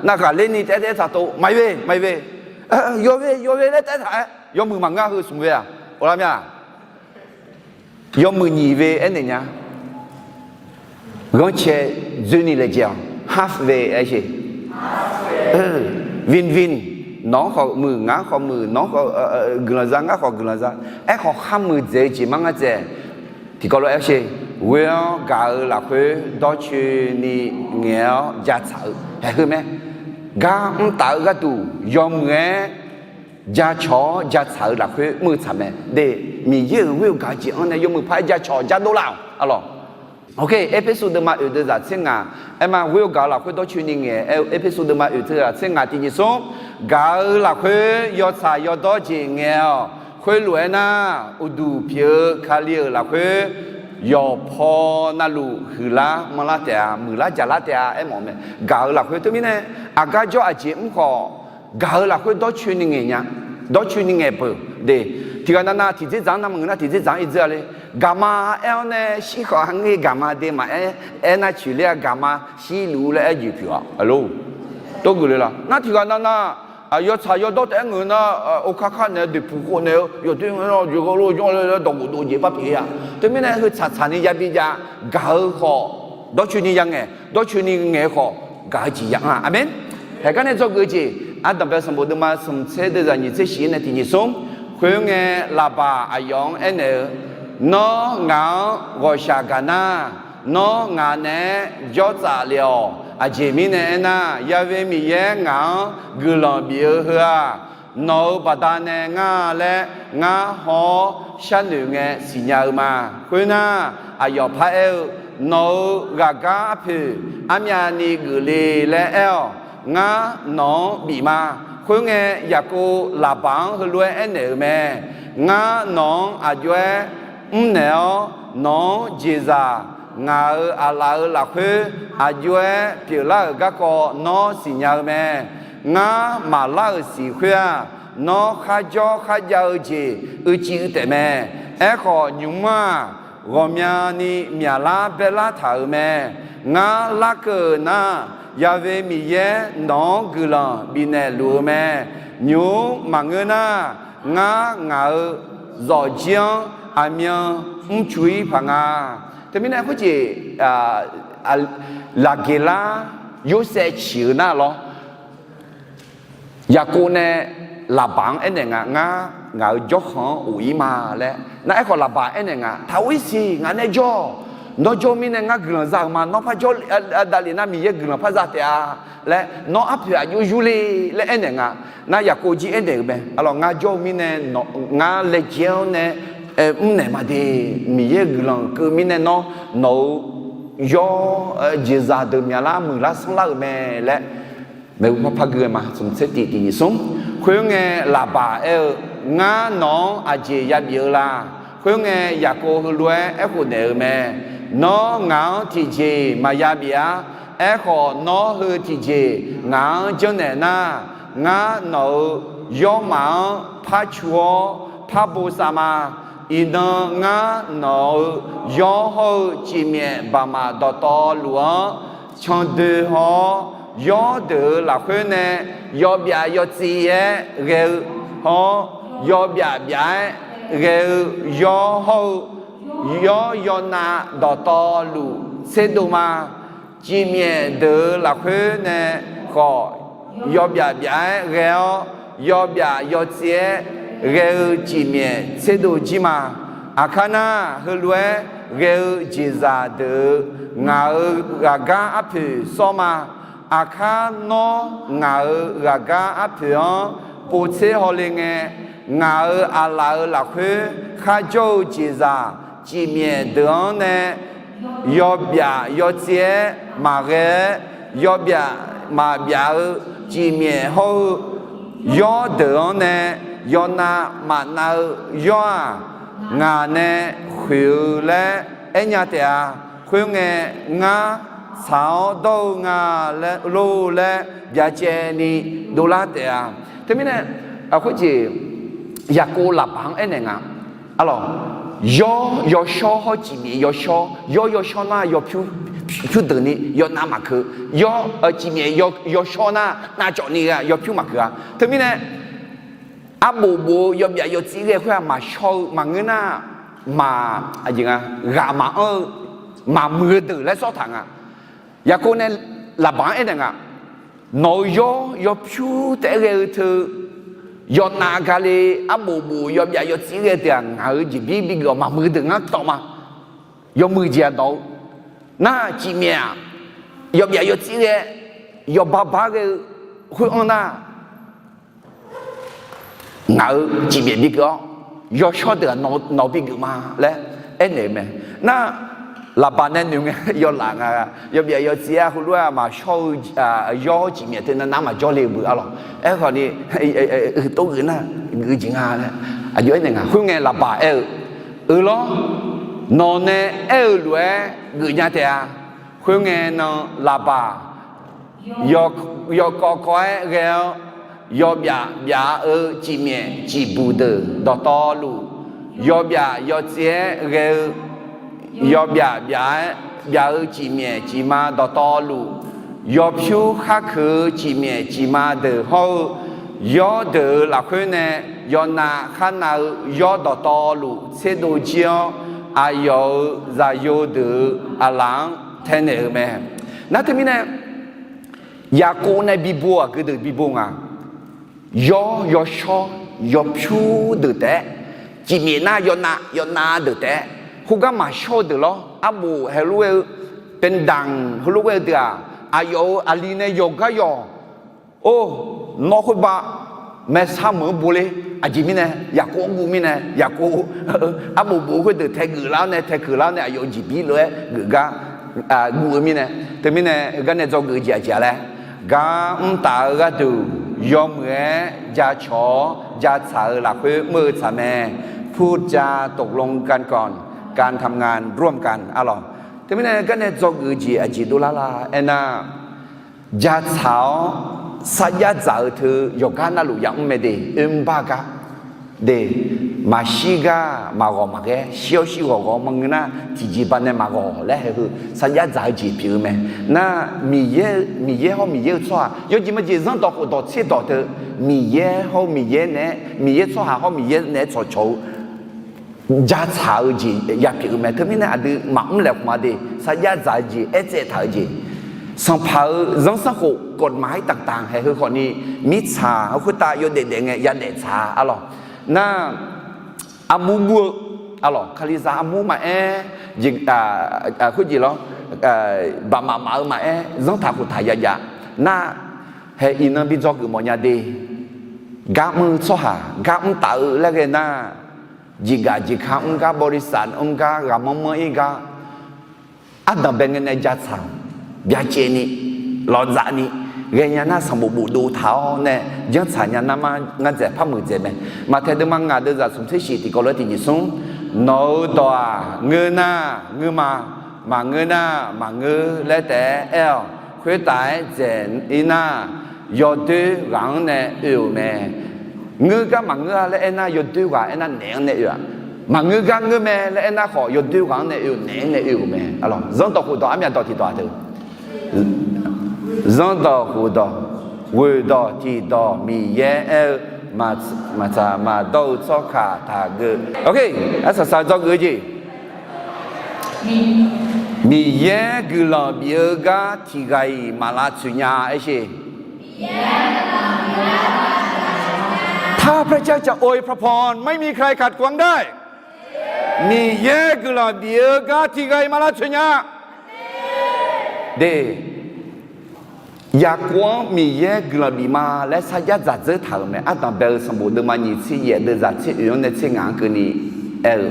Nar ghaqler ni taef-aer taef-aer taqtov, my way, my way, your way, your way laer taef-aer taq-aer yawmuiq maqngeur-a heu smq ve-aq, olar mya? Yawmuiq nyiq ve aernaeq nya. Ghanrcae dzoeni laejae-awq, half way aersheq. Win-win, nawq-anr khawf muiq, ngaq-anr khawf muiq, nawq-anr khawf guiqlanq za, ngar khawf guiqlanq za. Aerkhawf kharmuiq dzaeq-eu jeq mar ngar dzaeq. Tiqkawv lof aersheq, ghoe-awr gaq-eu lafkhoer dawrcoeni ngaeq-awr jatsaq-eu haeq heu mae. Gar mr taf-eu gharduq yawmuiq-aer jacawq-awr jatsaq-eu lafkhoer mr-eu tsaq mae de. Miqyaer-euq ghoer-eu gaq-eu jeq-anr nae yawmuiq paq-aer jacawq jadov laf-awq, arlawq. Ok, Erpersu deuvma oeq deuv zaq tser ngaq, aer ma, ghoer-eu gaq-eu lafkhoer dawrcoeni ngaeq aer-eu, Erpersu deuvma oeq tser zaq tser ngaq tiq nyiq smr, gaq-eu lafkhoer yawtsaq yawdawr jeq ngaeq-awq. Khoerlof-aer nar, uqduq pyeuf-eu Kali-euq lafkhoer yawqpaw navluf huiqlar manrlar taef-a, muiqlar jaqlar taef-a aermawf mae. Gaq-eu lafkhoer teumirnae, aqgar jawr aqjeq mr khawf, gaq-eu lafkhoer dawrcoeni ngaeq nya, dawrcoeni ngaeq peuq de. Tiqghaq navnav tiqdzerdzaq-anr navmaqngeur nar tiqdzerdzaq-anr iqdzer-a le. Gaqma aer-awr nae shir khawf-a ngeur gaqma de maqaer, aer nar coeq ler-a gaqma shirluf laer aer jeq pyeuf-a lor. Tov geuf le laq. Nar tiqghaq navnav aq yawtsaq yawdawr taef-aer ngeur nar, okar kar naeq-eu doeqpuq khov naeq-eu yawdoer ngeur nar jeq ghae lof janr le laer dawqghof dov jeq par pyeuf-ir-a. Teumirnae heu tsaqtsaq ni yabi jav gaq-eu khawf dawrcoeni ya ngaeq, dawrcoeni ngaeq-eu khawf gaq-eu jeq ya anr-a. Aqmeq. Haeq gar nae dzawgeuf-eu jeq, ardanqbae sanqbof deuvma smq tser deuvzaq nyiq tser shif nae tiqnyiq smr. Khoerngae, Laqbaq aqyawf-anr aernaeq-eu, Nawr ngaq-anr ghawqshaq gaq nar, nawr ngaq naeq-aer jawr tsaf le-awq. Aqjeq mirnae aernar, Ya'we Miqyaer ngaq-anr guiqlanq bif-eu heu-aq, nawq-euq baqdanae ngar-a laer ngar haw-awr sharnoeq ngae siqnya-eu ma. Khoernar, aqyawf paraer-eu, Nawq-euq ghaqgar arpoeq armyavni geufle laer aer-awq. Ngar nawq-anr bif ma. Khoerngae, Yaqkov Laqbaq-anr heulof-aer aernaeq-euq mae. Ngar nawq-anr aqjox-aer mrnaeq-awr, nawq-anr jeqzaq ngaq-euq aqlaf-euq lafkhoer aqjox-aer pyeuflar-euq garkawv nawr siqnya-eu mae. Ngar maqlar-euq siq khoer-aq, nawr kharjawr kharjav-eu jeq uicuiv taefmae. Aerkhawf, nymq-mr-aq, ghawqmyani myaqlar baerlar taq-euq mae. Ngar larkeuv-euq nar, Ya'we Miqyaer nawq-anr guiqlanq bifnaeq luf-eu mae. Nymq-mr maqngeur nar, ngar ngaq-euq zawqjir-anr aqmyan mrcuf-ir paq nga. Teumirnae khoerjeq, Laqgeqlar Yorsaev ciq-eu nar lawr, Yaqkov nae Laqbaq-anr aernaeq nga, Ngar ngaq-euq jawrkhanq-anr of-ir ma laer. Nar aerkhawf Laqbaq aernaeq nga, Taq of-ir siq, ngaq nae jawr-awq. Nawr jawr-eu mirnae ngar guiqlanq za-euq ma. Nawr par jawr davlef nar Miqyaer guiqlanq par za taef-a laer, nawr arpoeq aqjox yurle laer aernaeq nga. Nar Yaqkov jir aernaeq-euq mae, Arlawq, ngar jawr-eu mirnae ngar laejae-awr nae mrnaeq ma de. Miqyaer guiqlanq keuv mirnae nawr nawq-euq yawr jeqzaq deuq myaqlar muiqlar sanrlar-euq mae laer maeqhu par par gui-eu ma. Smq tser tiq tiq nyiq smr. Khoerngae, Laqbaq aer-eu, Ngar nawq-anr aqjeq yabif-eu la? Khoerngae, Yaqkov heulof-aer aerkhof naeq-euq mae. Nawr ngaq-anr tiqjeq maqya bif-ar. Aerkhawf, nawr heu tiqjeq ngaq-anr janrnaeq nar, ngar nawq-euq yawrmaf-anr par cu-awr par bosav ma. Iqnan ngar nawq-euq yawr hawr-eu cifmyaef baqmaf dawqtawvluf-anr candoe haw-awr, yawr deuq-euq lafkhoer nae yawbyaf yawtsi-aer ghae-eu hawr-awr, yawbyaf byaf-aer ghae-eu yawr hawr-eu yawr yawnav dawqtawvluf tserdov ma. Cifmyaef deuq-euq lafkhoer nae khawf yawbyaf byaf-aer ghae-awr, yawbyaf yawtsi-aer ghae-eu cifmyaef tserdov jir ma. Aqkar nar, heulof-aer ghae-eu jeqzaq deuq-euq ngaq-euq ghaqgar arpoeq sawr ma. Aqkar nawr ngaq-euq ghaqgar arpoeq-anr povtser hawle ngae, ngaq-euq aqlaf-euq lafkhoer kharjawr-eu jeqzaq cifmyaef deuq-anr nae yawbyaf yawtsi-aer maqghae-aer, yawbyaf maqbyaf-eu cifmyaef hawr-eu yawr deuq-anr nae yawnav maqnav-eu yawr-aq, ngaq nae khoeq-eu laer aernya taef-a. Khoerngae, ngar tsaq-awr dawr-eu nga lor laer byacaevni dovlar taef-a. Teumirnae, khoerjeq Yaqkov Laqbaq-anr aernaeq nga. Arlawq, yawr yawshawr hawr cifmyaef yawshawr, yawr yawshawr nar yawpyur pyurdeuqni yawnav maqkeuv, yawr cifmyaef yawshawr nar navcawvni ghae yawpyur maqkeuv-a. Teumirnae, arbof bof-eu yawbyaf yawtsir ghae khoer-aq maqshawr-eu maqngeur nar, maq, aqjeq nga, ghaq maqanr-eu maqmuiq-eu deuq laer sawr taq nga. Yaqkov nae Laqbaq-anr aernaeq nga, Nawq-euq yawr yawpyur taef-aer ghae-eu teu yawnav gale, arbof bof yawbyaf yawtsir ghae deuq-aq ngaq-euq jeqbir bigeuf-awq, maqmuiq deuq ngar tawv ma. Yawmuiq jeq-aq nawq-eu nar cifmyaef-aq yawbyaf yawtsir ghae, yawbar bar ghae-eu khoer-anr nar, ngaq-euq cifmyaef bigeuv-awr, yawshawr deuq-aq nawq-eu bigeuf ma laer aernaeq-eu mae. Nar, Laqbaq nae noeq ngae yawlaf nga, yawbyaf yawtsir-a heulof-aer maqshawr-eu yawr cifmyaef teu navnav maqjawr le-eu beu arlawq. Aerkhawfni, uqtov geuf nar, geuf jeq nga laer aqjox aernaeq nga. Khoerngae Laqbaq aer-eu, Euq lawr, nawq nae aer-eu lof-aer geufnya taef-a. Khoerngae nan Laqbaq yawkawv kawv-aer ghae-awr, yawbyaf byaf-eu cifmyaef cifbuq deuq dawqtawvluf, yawbyaf yawtsev-aer ghae-eu, yawbyaf byaf-aer byaf-eu cifmyaef cifma dawqtawvluf, yawpyur khar keuq-eu cifmyaef cifma deuq hawr-eu, yawrdeuq-euq lafkhoer nae yawnav kharnav-eu yawr dawqtawvluf tserdov jir-awr, aqyawf-euq zaqyo deuq-euq aqlaf-anr taenaeq-eu mae. Nar teumirnae, Yaqkov nae bibo-aq, geu deuq bibo nga. Yawr, yawshawr, yawpyur deuq taef-aer, cifmyaef nar yawnav yawnav deuq taef-aer, khoergar maqshawr-eu deuq lawr, arbof heulof-aer-eu, pyandaq heulof-aer-eu deuq-aq, aqyawf-euq aqli nae yawqgar yawq, or, nawr khoerbav maersar meuq-anr bo ler. Aqjeq mirnae, Yaqkov-anr guv mirnae, Yaqkov arbof bof-eu khoerdeuq taegeuf lar-awr nae, taekeuq lar-awr nae, aqyawf-euq jeqbir lof-aer geuf gar guv-eu mirnae. Teumirnae heugar nae dzawgeuf-eu jeq aqjeq-a laer, gar mr taf-eu gharduq yawmuiq-aer jacawq-awr jatsaq-eu lafkhoer mr-eu tsaq mae. พูดจาตกลงกันก่อน การทำงานร่วมกัน arlawq. Teumirnae gar nae dzawgeuf-eu jeq aqjeq dovlar la aernar, jatsaq-awr sarjax dzaq-eu teu yawqgar navluf yamr mae de, oermr bar gar de, maqshir gar maqghawq maqghae, shir-awr shir ghawq ghawq maqngeur nar, tiqjeq baqdanae maqghawq laer haeq heu sarjax dzaq-eu jeq pyeuf-eu mae. Nar, Miqyaer, Miqyaer hawr Miqyaer-euq tsawrhaq yawjeq majeq zanrdawq khofdawq tserdawq teu, Miqyaer hawr Miqyaer naeq-aer, Miqyaer tsawrhaq hawr Miqyaer naeq-aer tsawqcawq-eu jatsaq-eu jeq yapyeuf-eu mae. Teumirnae aqdui maqmr laeqhmq-a de, sarjax dzaq-eu jeq aertsaev taq-eu jeq, sanqpaq-euq zanrsanrkhof กฎหมายต่างๆ haeq heu khawfni, mirtsaq-eu khoertav yawdaef daef ngae yadaef tsaq-a arlawq. Nar, armur mur-eu arlawq, Kalizaq armur maqaer, khoerjeq lawr, baqmaf maf-eu maqaer, zanrtaq khoftaq yajav nar, haeq iqnan bi dzawgeuf mawfnya de. Gar mr-eu tsawrhaq gar mr taf-eu laer ghae nar, jeqgaf jeqka mr gar, บริษัท mr gar, ghaqmanr manr-ir gar, ardanq bae ngae nae jatsaq, byacaevni, lawqdzaqni ghaenya nar, sanqbof bofdov taq-awr nae janrtsaq nya nar ma, ngar dzaeq par muiqdzaeq mae. Maqtaeq deuvma ngaq deuvzaq smq tser shif tiqkawv lof-aer tiqnyiq smr, nawq-euq dawq-aq ngeur nar ngeur ma, maqngeur nar maqngeur laer taef-aer aer-awq. Khoertav-aer dzaeq-ir nar, yawdoer ghaq-anr nae oe-euq mae. Ngeur gar maqngeur-a laer aernar, yawdoer ghaq aernar naeq-anr nae oe-aq. Maqngeur gar ngeur mae laer aernar khawf, yawdoer ghaq-anr nae oe-euq naeq-anr nae oe-euq mae. Arlawq, zanrdawq khofdawq armyav dawq tiqdawq-aq teu. Zanrdawq khofdawq, ghoeqdawq tiqdawq Miqyaer aer-eu, maqtsaq maqdawr-eu tsawrkaq taqgeu. Arsaq saq dzawgeuf-eu jeq. Miqyaer guiqlanq bif-eu gar tiqghaq-iq maq lavtsoeq nya aersheq. ถ้าพระเจ้าจะอวยพระพร ไม่มีใครขัดขวางได้ Miqyaer guiqlanq bif-eu gar tiqghaq-iq maq lavtsoeq nya. De, Yaqkov-anr Miqyaer guiqlanq bif ma laer sarjax dzaq dzeur taq-euq mae. Ardanq bae-eu sanqbof deuvma nyiq tser yaef deuvzaq tser oeq-anr nae tser ngaq-anr keuvni aer-eu,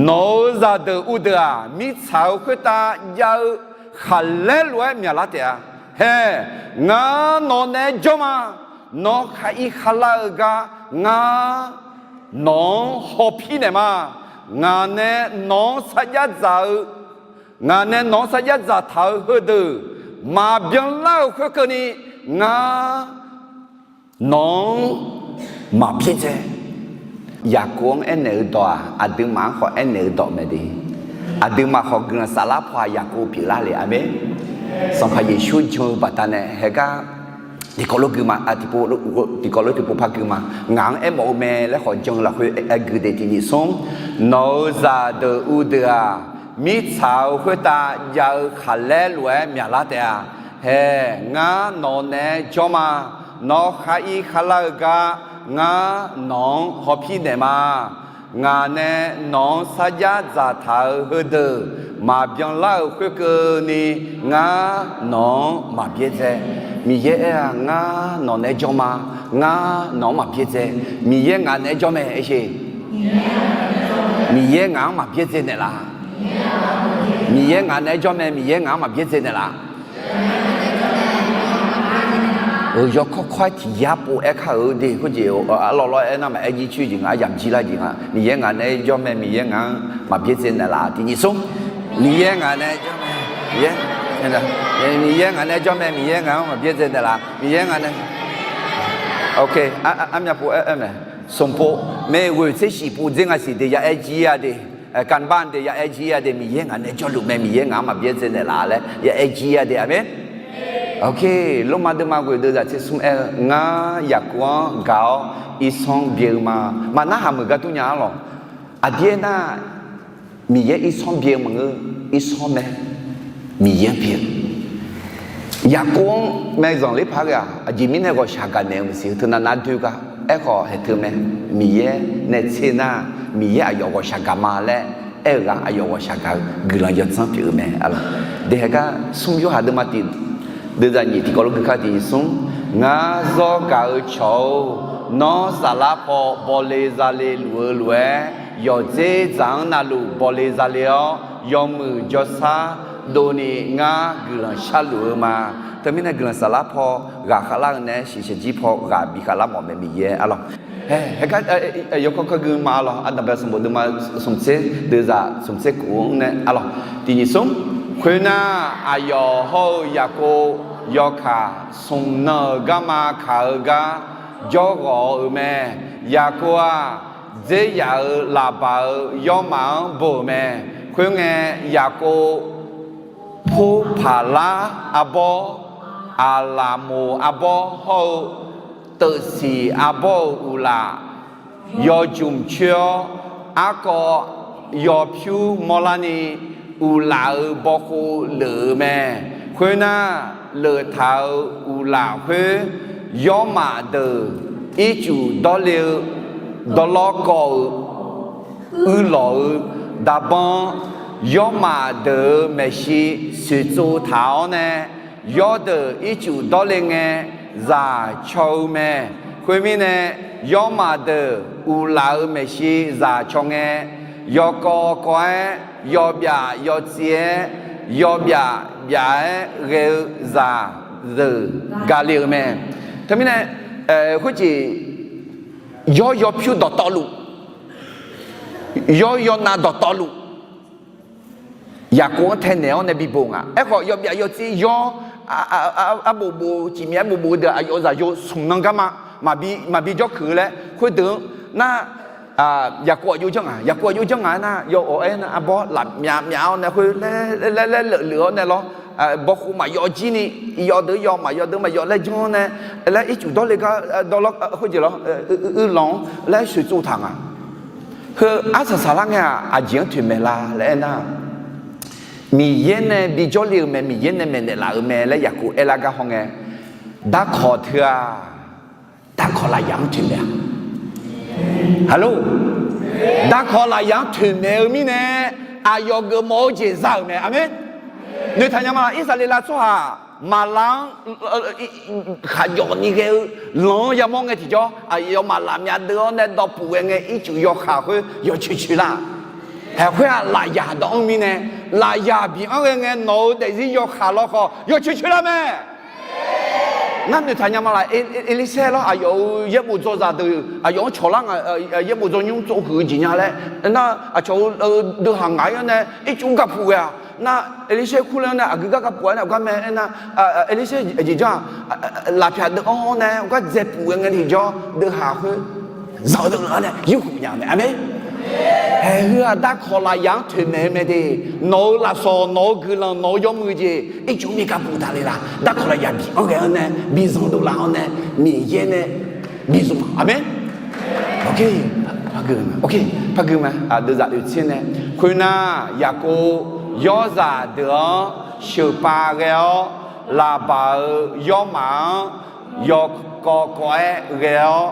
nawq-euq zaqdeuq uvdeuq-aq, mirtsaq-euq khoertav jav-eu khaqlaer lof-aer myaqlar taef-a. Hae, ngar nawq naeq-aer jawr ma. Nawr khar ir khar lar-eu gar ngar nawq-anr hawpir naeq ma. Ngaq nae nawq-anr sarjax dzaq-eu, ngaq nae nawq-anr sarjax dzaq taq-eu heudeuq maqbyan lar-euq khoerkeuvni, ngar nawq-anr maqbyaerdzae. Yaqkov-anr aernaeq-eu dawq-aq, aqduimaf-anr khawf aernaeq-eu dawq mae de. Aqduimaf khawf guiqlanq saflar paw-aq Yaqkov pyeuflar le. Aqmeq. Sanqpaq Yeqsur jan-eu baqdanae haegar tiqkawv lof gui ma, tiqpov, tiqkawv lof tiqpov par gui ma. Ngaq-anr aermawf-eu mae laer khawf jan-eu lafkhoer aer gui de. Tiqnyiq smr, nawq-euq zaqdeuq uvdeuq-aq, mirtsaq-euq khoertav jav-eu khaqlaer lof-aer myaqlar taef-a. Hae, ngar nawq naeq-aer jawr ma. Nawr khar ir khar lar-eu gar ngar nawq-anr hawpir naeq ma. Ngaq nae nawq-anr sarjax dzaqtaq-euq heudeuq maqbyan lar-euq khoerkeuvni, ngar nawq-anr maqbyaerdzae. Miqyaer aer-aq, ngar nawq naeq-aer jawr ma. Ngar nawq-anr maqbyaerdzae. Miqyaer ngaq naeq-aer jawr mae aersheq. Miqyaer ngaq-anr maqbyaerdzae naeqlaf. Miqyaer ngaq naeq-aer jawr mae. Miqyaer ngaq-anr maqbyaerdzae naeqlaf. Yawkawr kawr-aer tiq yar pov-aer kar-euq de. Khoerjeq arlawr lawr-aer aernar maqaer jir coer jeq nga, aryamq jir lar jeq nga. Miqyaer ngaq naeq-aer jawr mae. Miqyaer ngaq-anr maqbyaerdzae naeqlaf. Tiqnyiq smr, Miqyaer ngaq naeq-aer jawr mae. Miqyaer, Miqyaer ngaq naeq-aer jawr mae. Miqyaer ngaq-anr maqbyaerdzae naeqlaf. Miqyaer ngaq nae Ok, armyav pov aer mae. Smq pov mae, ghoeq tser shif pov dzer nga siq de ya aer jir-a de. Kanban de ya aer jir-a de, Miqyaer ngaq nae jawrluf mae, Miqyaer ngaq-anr maqbyaerdzae naeqlaf laer ya aer jir-a de, aqmeq. Ok, Lormav deuvma ghoeq deuvzaq tser smr aer-eu, ngar Yaqkov-anr gaq-awr irsanr byae-eu ma. Maqnarhaq meuq gar dur nya-ar lawq. Aqdir aernar, Miqyaer irsanr byae-eu maqngeur, irsanr mae, Miqyaer-anr byae-eu. Yaqkov-anr mae zanqler paq-aer ghae-aq, aqjeq mirnae ghawqshaq gaq naeq-eu maqsiq, heu teu navnav doe gar. Aerkhawf haeq teu mae, Miqyaer nae tser nar, Miqyaer aqyawf ghawqshaq gaq ma laer aer-eu gar, aqyawf ghawqshaq gaq-eu guiqlanq yawdzanr pyeuf-eu mae, aqlawq. Dehae gar smr Yorhaq deuvma tiq, deuvzaq nyiq tiqkawv lof gui kar tiq nyiq smr, ngar zawr gaq-eu cawq-or, nawr saflar paw bawle zale luf-eu lof-aer, yawqdzer dzaq-anr navluf bawle zale-awr, yawmuiq jawrshar dovni ngar guiqlanq sharluf-eu ma. Teumirnae guiqlanq saflar paw ghaq khavlar-eu nae shiqshaq jir paw ghaq bi khavlar mawf mae, Miqyaer, aqlawq. Hae, hae gar, yawkawr kawr gui ma, aqlawq. Aqdaq bae sanqbof deuvma smq tser, deuvzaq smq tser kuf-anr nae, aqlawq. Tiq nyiq smr, khoernar, aqyawf hawr-eu Yaqkov yawkaq smq nan-euq garma kaq-eu gar jawrghawq-eu mae. Yaqkov-aq, dzeryaq-euq laqbaq-euq yawrmaf-anr bo-euq mae. Khoerngae, Yaqkov Purpaqlar arbawr, Aqlaqmoq arbawr hawr-eu teufsiq arbawr-euq uqlaf yawjmq coer-awr, arkawv yawpyur mawrlarni, uqlaf-euq bawkhov leuf-eu mae. Khoernar, leuftaq-euq uqlaf khoer, yawrmaf deuq ircuf dawrle-eu dawrlawr kawv-euq uirlawq-eu darbanr, yawrmaf deuq-euq maeqshi soeqtsov taq-awr nae, yawrdeuq ircuf dawrle ngae zaq caw-eu mae. Khoermirnae, yawrmaf deuq uqlaf-euq maeqshi zaq caw ngae, yawkawv kawv-aer, yawbyaf yawtsaev-aer, yawbyaf byaf-aer ghae-eu zaq zeuq gale-euq mae. Teumirnae, khoerjeq yawr yawpyur dawqtawvluf, yawr yawnav dawqtawvluf, Yaqkov-anr taenaeq-awr nae bibo nga. Aerkhawf, yawbyaf yawtsaev yawr, arbof bof, cifmyav arbof bof deuq aqyawf-euq zaqyo smq nan garma maqbi jawrkeuq-eu laer khoerdeuq-anr nar, Yaqkov aqjox janr nga, Yaqkov aqjox janr nga aernar, yawawq aernar, arbawr lafmyav myav-awr nae khoer laer laer laer leufluf-awr nae lawr, bawkhov maqyawf jir ni, yawf deuq yawf maqyawf deuq maqyawf laer janr-awr nae laer ircuf dawrle gar dawrlawr khoerjeq lawr, uirlanq-anr laer soeqtsov taq nga. Heu arsaq saqlar ngae-aq, aqjeq-anr toeqmaeq la laer aernar, Miqyaer nae bijawr le-euq mae, Miqyaer nae maeqnaeq laf-euq mae laer Yaqkov aerlar gar hawngae, darkawq teu-aq, darkawq lafyaq-anr toeqmaeq-a. Halo, darkawq lafyaq-anr toeqmaeq-eu mirnae, aqyawf geufmawf-eu jeq za-euq mae. Aqmeq. Noeqtaq nya ma laf. Irsaqleqlav tsawrhaq maqlaf-anr khaqjawf ni ghae-eu lanq-anr yamawr ngae tiqjawr, aqyawfmaf lafmyav deuv-awr nae dawqpuf ghae ngae, ircuf yawkaq khoer yawcoeq coeq lar. Haeq khoer-aq, lafyaq dawq-anr mirnae, lafyaq biq-anr ghae ngae, nawq-euq daefzir yawkaq lawkhawf yawcoeq coeq lar mae. Ngar noeqtaq nya ma laf. Erlirsaer lawr, aqyawf-euq yaerbof dzawzaq deuq aqyawf-anr cawqlar nga, yaerbof dzawnymr tsovhuiq-eu jeq nya laer nar, aqcawq-eu deuq haq ngaq-ir-awr nae ircuf gapuf ghae-aq. Nar, Erlirsaer kurler-awr nae aqgeu gar gapuf-awr nae aqgar mae aernar, Erlirsaer aqjeq janr-aq, lafpyaq deuv-anr-awr nae aqgar dzaepuf ghae ngae tiqjawr deuv haq khoer zanq-eu deuv-anr nae yurkhof nya mae. Aqmeq. Haeq heu-aq, darkawq lafyaq-anr toeqmaeq-eu mae de. Nawq-euq lafsawq, nawq-euq guiqlanq, nawq-euq yawmuiq jeq ircuf mir gapuf taqle laf. Darkawq lafyaq biq-anr ghae-awr nae, bizanq dovlaf-awr nae, Miqyaer nae bizmq. Aqmeq. Par gui ma. Deuv zaq oeq tser nae, khoernar, Yaqkov yawrzaq deuq-anr sheuqpav ghae-awr, laqbaq-euq yawrmaf-anr yawkawv kawv-aer ghae-awr,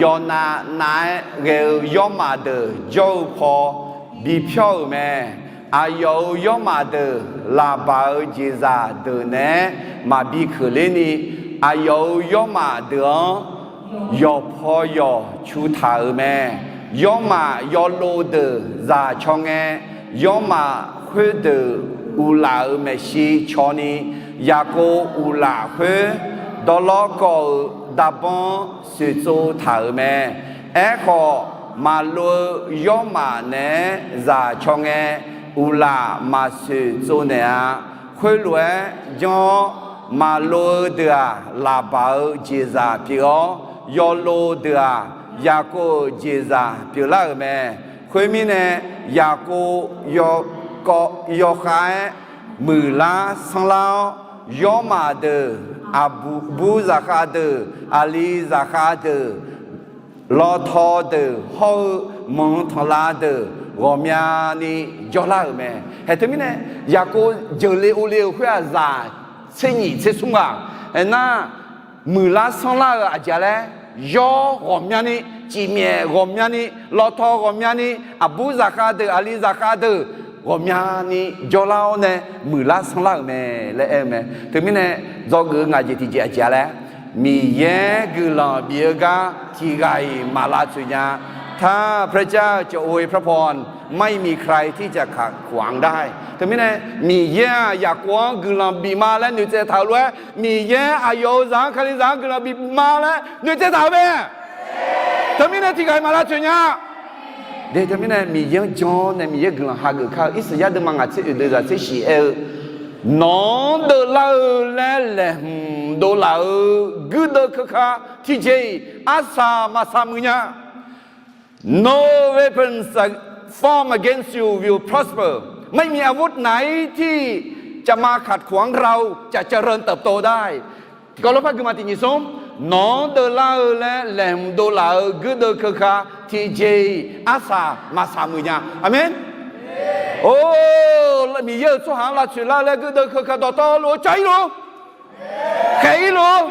yawnav nav-aer ghae-eu yawrmaf deuq jawr-eu paw bipyawr-euq mae. Aqyawf-euq yawrmaf deuq laqbaq-euq jeqzaq deuq naeq-aer maqbi keuvler ni, aqyawf-euq yawrmaf deuq-anr yawqpaw yawq cu taq-euq mae. Yawrmaf yawlov deuq zaq caw ngae, yawrmaf khoerdeuq uqlaf-euq maeqshi caw ni, Yaqkov uqlaf khoer dawrlawr kawv-euq darbanr soeqtsov taq-euq mae. Aerkhawf, maqlov-eu yawrmaf naeq-aer zaq caw ngae, uqlaf maqsoeq tsov naeq-a. Khoerlof-aer janr-awr, maqlov-eu deuq-aq, laqbaq-eu jeqzaq pyeuf-awr, yawlov deuq-aq, Yaqkov-euq jeqzaq pyeuflar-euq mae. Khoermirnae, Yaqkov yawkawv yawkhav-aer muiqlar sanrlar-awr, yawrmaf deuq, aqbur zaqkhav deuq, aqli zaqkhav deuq, lawtaw deuq hawr-eu manq tanqlav deuq ghawqmyani jawrlar-euq mae. Haeq teumirnae, Yaqkov jeuqle ovle-euq khoer-aq, zaq tser nyif tser smr ghaq. Aernar, muiqlar sanrlar-eu aqjeq-a laer, yawr ghawqmyani, cifmyaef ghawqmyani, lawtaw ghawqmyani, aqbur zaqkhav deuq, aqli zaqkhav deuq ghawqmyani jawrlar-awr nae muiqlar sanrlar-euq mae laer aer-eu mae. Teumirnae, dzawgeuf-eu ngaq jeq tiqjeq aqjeq-a laer, Miqyaer guiqlanq bif-eu gar tiqghaq-iq maq lavtsoeq nya. ถ้าพระเจ้าจะอวยพระพร ไม่มีใครที่จะขัดขวางได้ Teumirnae, Miqyaer-aq Yaqkov-anr guiqlanq bif ma laer noeqtsaev taq-euq lof-aer, Miqyaer aqyawf-euq zaq-anr, Kalizaq-anr guiqlanq bif ma laer noeqtsaev taq-euq mae. Teumirnae tiqghaq-iq maq lavtsoeq nya. De teumirnae Miqyaer-anr jan-awr nae Miqyaer guiqlanq hageuf kar-eu Irsaqyar deuvma ngaq tser oeq deuv zaq tser shif aer-eu, Nawq-anr deuvlar-eu laer laeqhmq dovlaf-eu guirdeuv keuka tiqjeq-iq arsaq maqsaq muiq nya. No weapon formed against you will prosper. ไม่มีอาวุธไหนที่จะมาขัดขวางเราจะเจริญเติบโตได้ Tiqkawv lof par gui ma tiq nyiq smr, Nawq-anr deuvlar-eu laer laeqhmq dovlaf-eu guirdeuv keuka tiqjeq-iq arsaq maqsaq muiq nya. Aqmeq. Or, Miqyaer-euq tsawrhaq-anr lavtsoeq lar-eu laer guirdeuv keuka dawqtawvluf-eu ca-ir luf, khaeq-ir luf,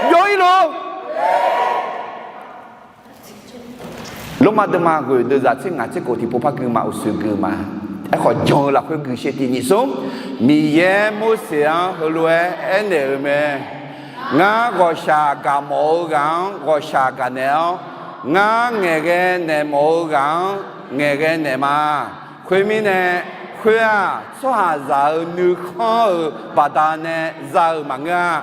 byov-ir luf. Lormav deuvma ghoeq deuv zaq tser ngaq tser kof tiqpov par gui ma uqshoe gui ma. Aerkhawf jan-eu lafkhoer gui sher tiq nyiq smr, Miqyaer Morseq-anr heulof-aer aernaeq-euq mae. Ngar ghawqshaq gaq mawf-eu ghaq-anr ghawqshaq gaqnaeq-awr, ngar ngaeqghae naeq mawf-eu ghaq-anr ngaeqghae naeq ma. Khoermirnae, khoer-aq, tsawrhaqzaq-euq nuikhanr-euq baqdanae za-eu maqngeur-a.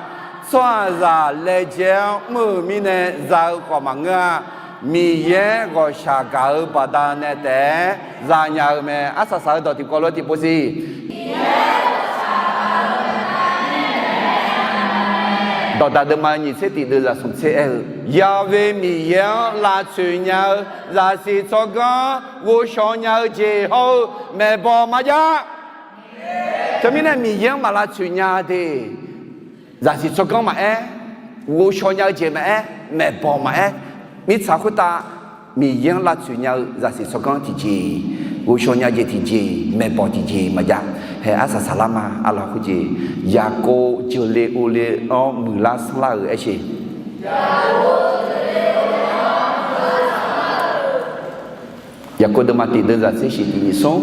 Tsawrhaqzaq laejae-awr mr-euq mirnae za-eu khawf maqngeur-a. Miqyaer ghawqshaq gaq-eu baqdanae taef-aer zanya-eu mae. Arsaq saq-eu dawq tiqkawv lof-aer tiqpov siq. Dawqdaq deuvma nyiq tser tiq deuv zaq smq tser aer-eu, Yaqve Miqyaer-anr lavtsoeq nya-eu zaqsiq tsawrganr ghovshaw nya-eu jeq hawr-eu maeqbawq maqjav. Teumirnae Miqyaer-anr maq lavtsoeq nya de. Zaqsiq tsawrganr maqaer, ghovshaw nya-eu jeq maqaer, maeqbawq maqaer, mirtsaq khoertav Miqyaer-anr lavtsoeq nya-eu zaqsiq tsawrganr tiqjeq, ghovshaw nya jeq tiqjeq, maeqbawq tiqjeq maqjav. Hae arsaq saqlar ma. Arlaq khoerjeq, Yaqkov jeuqle ovle-awr muiqlar sanrlar-euq aer sher. Yaqkov deuvma tiq deuv zaq tser shif tiq nyiq smr,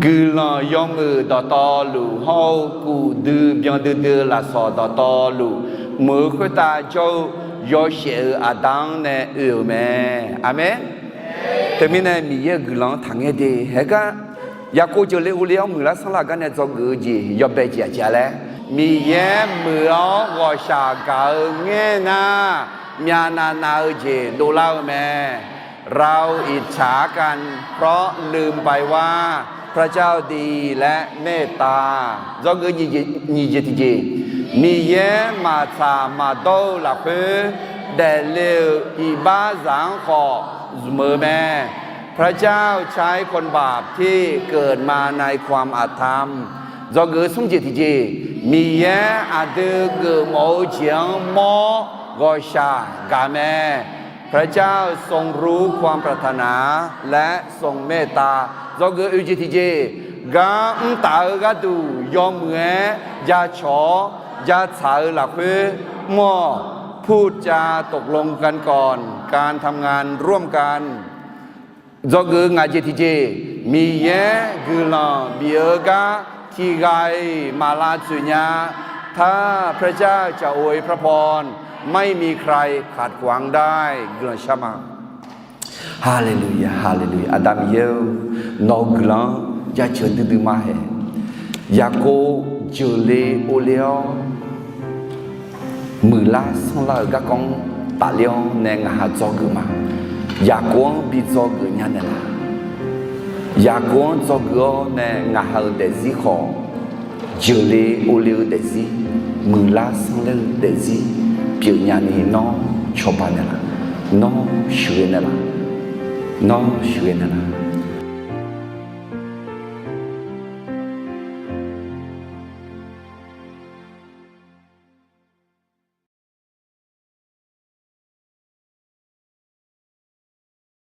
guiqlanq yawmuiq dawqtawvluf hawr-eu kuf dui byan duidui-eu lafsawq dawqtawvluf mq-eu khoertav jawr-eu yawshaef-euq aqda-anr nae oe-euq mae. Aqmeq. Teumirnae Miqyaer-euq guiqlanq-anr taqngaer de. Haegar Yaqkov jeuqle ovle-awr muiqlar sanrlar-eu gar nae dzawgeuf-eu jeq yawbae jeq aqjeq-a laer, Miqyaer muiq-awr ghawqshaq gaq-eu ngaer nar, myavnav nav-eu jeq dovlar-eu mae. เราอิจฉากันเพราะลืมไปว่าพระเจ้าดีและเมตตา Dzawgeuf nyiq jeq tiqjeq, Miqyaer maqtsaq maqdawr-eu lafkhoer daefle-euq iqbaxzaq-anr khawf zmq-eu mae. พระเจ้าใช้คนบาปที่เกิดมาในความอาธรรม Dzawgeuf smr jeq tiqjeq, Miqyaer aqdui geufmawf-eu jeq-anr mawr ghawqshaq gaq mae. พระเจ้าทรงรู้ความปรารถนาและทรงเมตตา Dzawgeuf oe jeq tiqjeq, gar mr taf-eu gharduq yawmuiq-aer jacawq-awr jatsaq-eu lafkhoer mr-awq. พูดจาตกลงกันก่อนการทำงานร่วมกัน Dzawgeuf ngaq jeq tiqjeq, Miqyaer guiqlanq bif-eu gar tiqghaq-iq maq lavtsoeq nya. ถ้าพระเจ้าจะอวยพระพรไม่มีใครขัดขวางได้ Guiqlanq shar ma. Haleluya, haleluya. Aqda Miqyaer-or, nawq-eu guiqlanq-anr jaceuq duidui ma haeq. Yaqkov jeuqle ovle-awr muiqlar sanrlar-euq garkawv-anr tafler-awr nae ngaq ha dzawgeuf ma. Yaqkov-anr bi dzawgeuf nya naeqlaf. Yaqkov-anr dzawgeuf-awr nae ngaq ha-euq daefzir khawf, jeuqle ovle-eu daefzir, muiqlar sanrler-eu daefzir pyeufnya ni nawr cawba naeqlaf. Nawr sheuqghae naeqlaf. Nawr sheuqghae naeqlaf.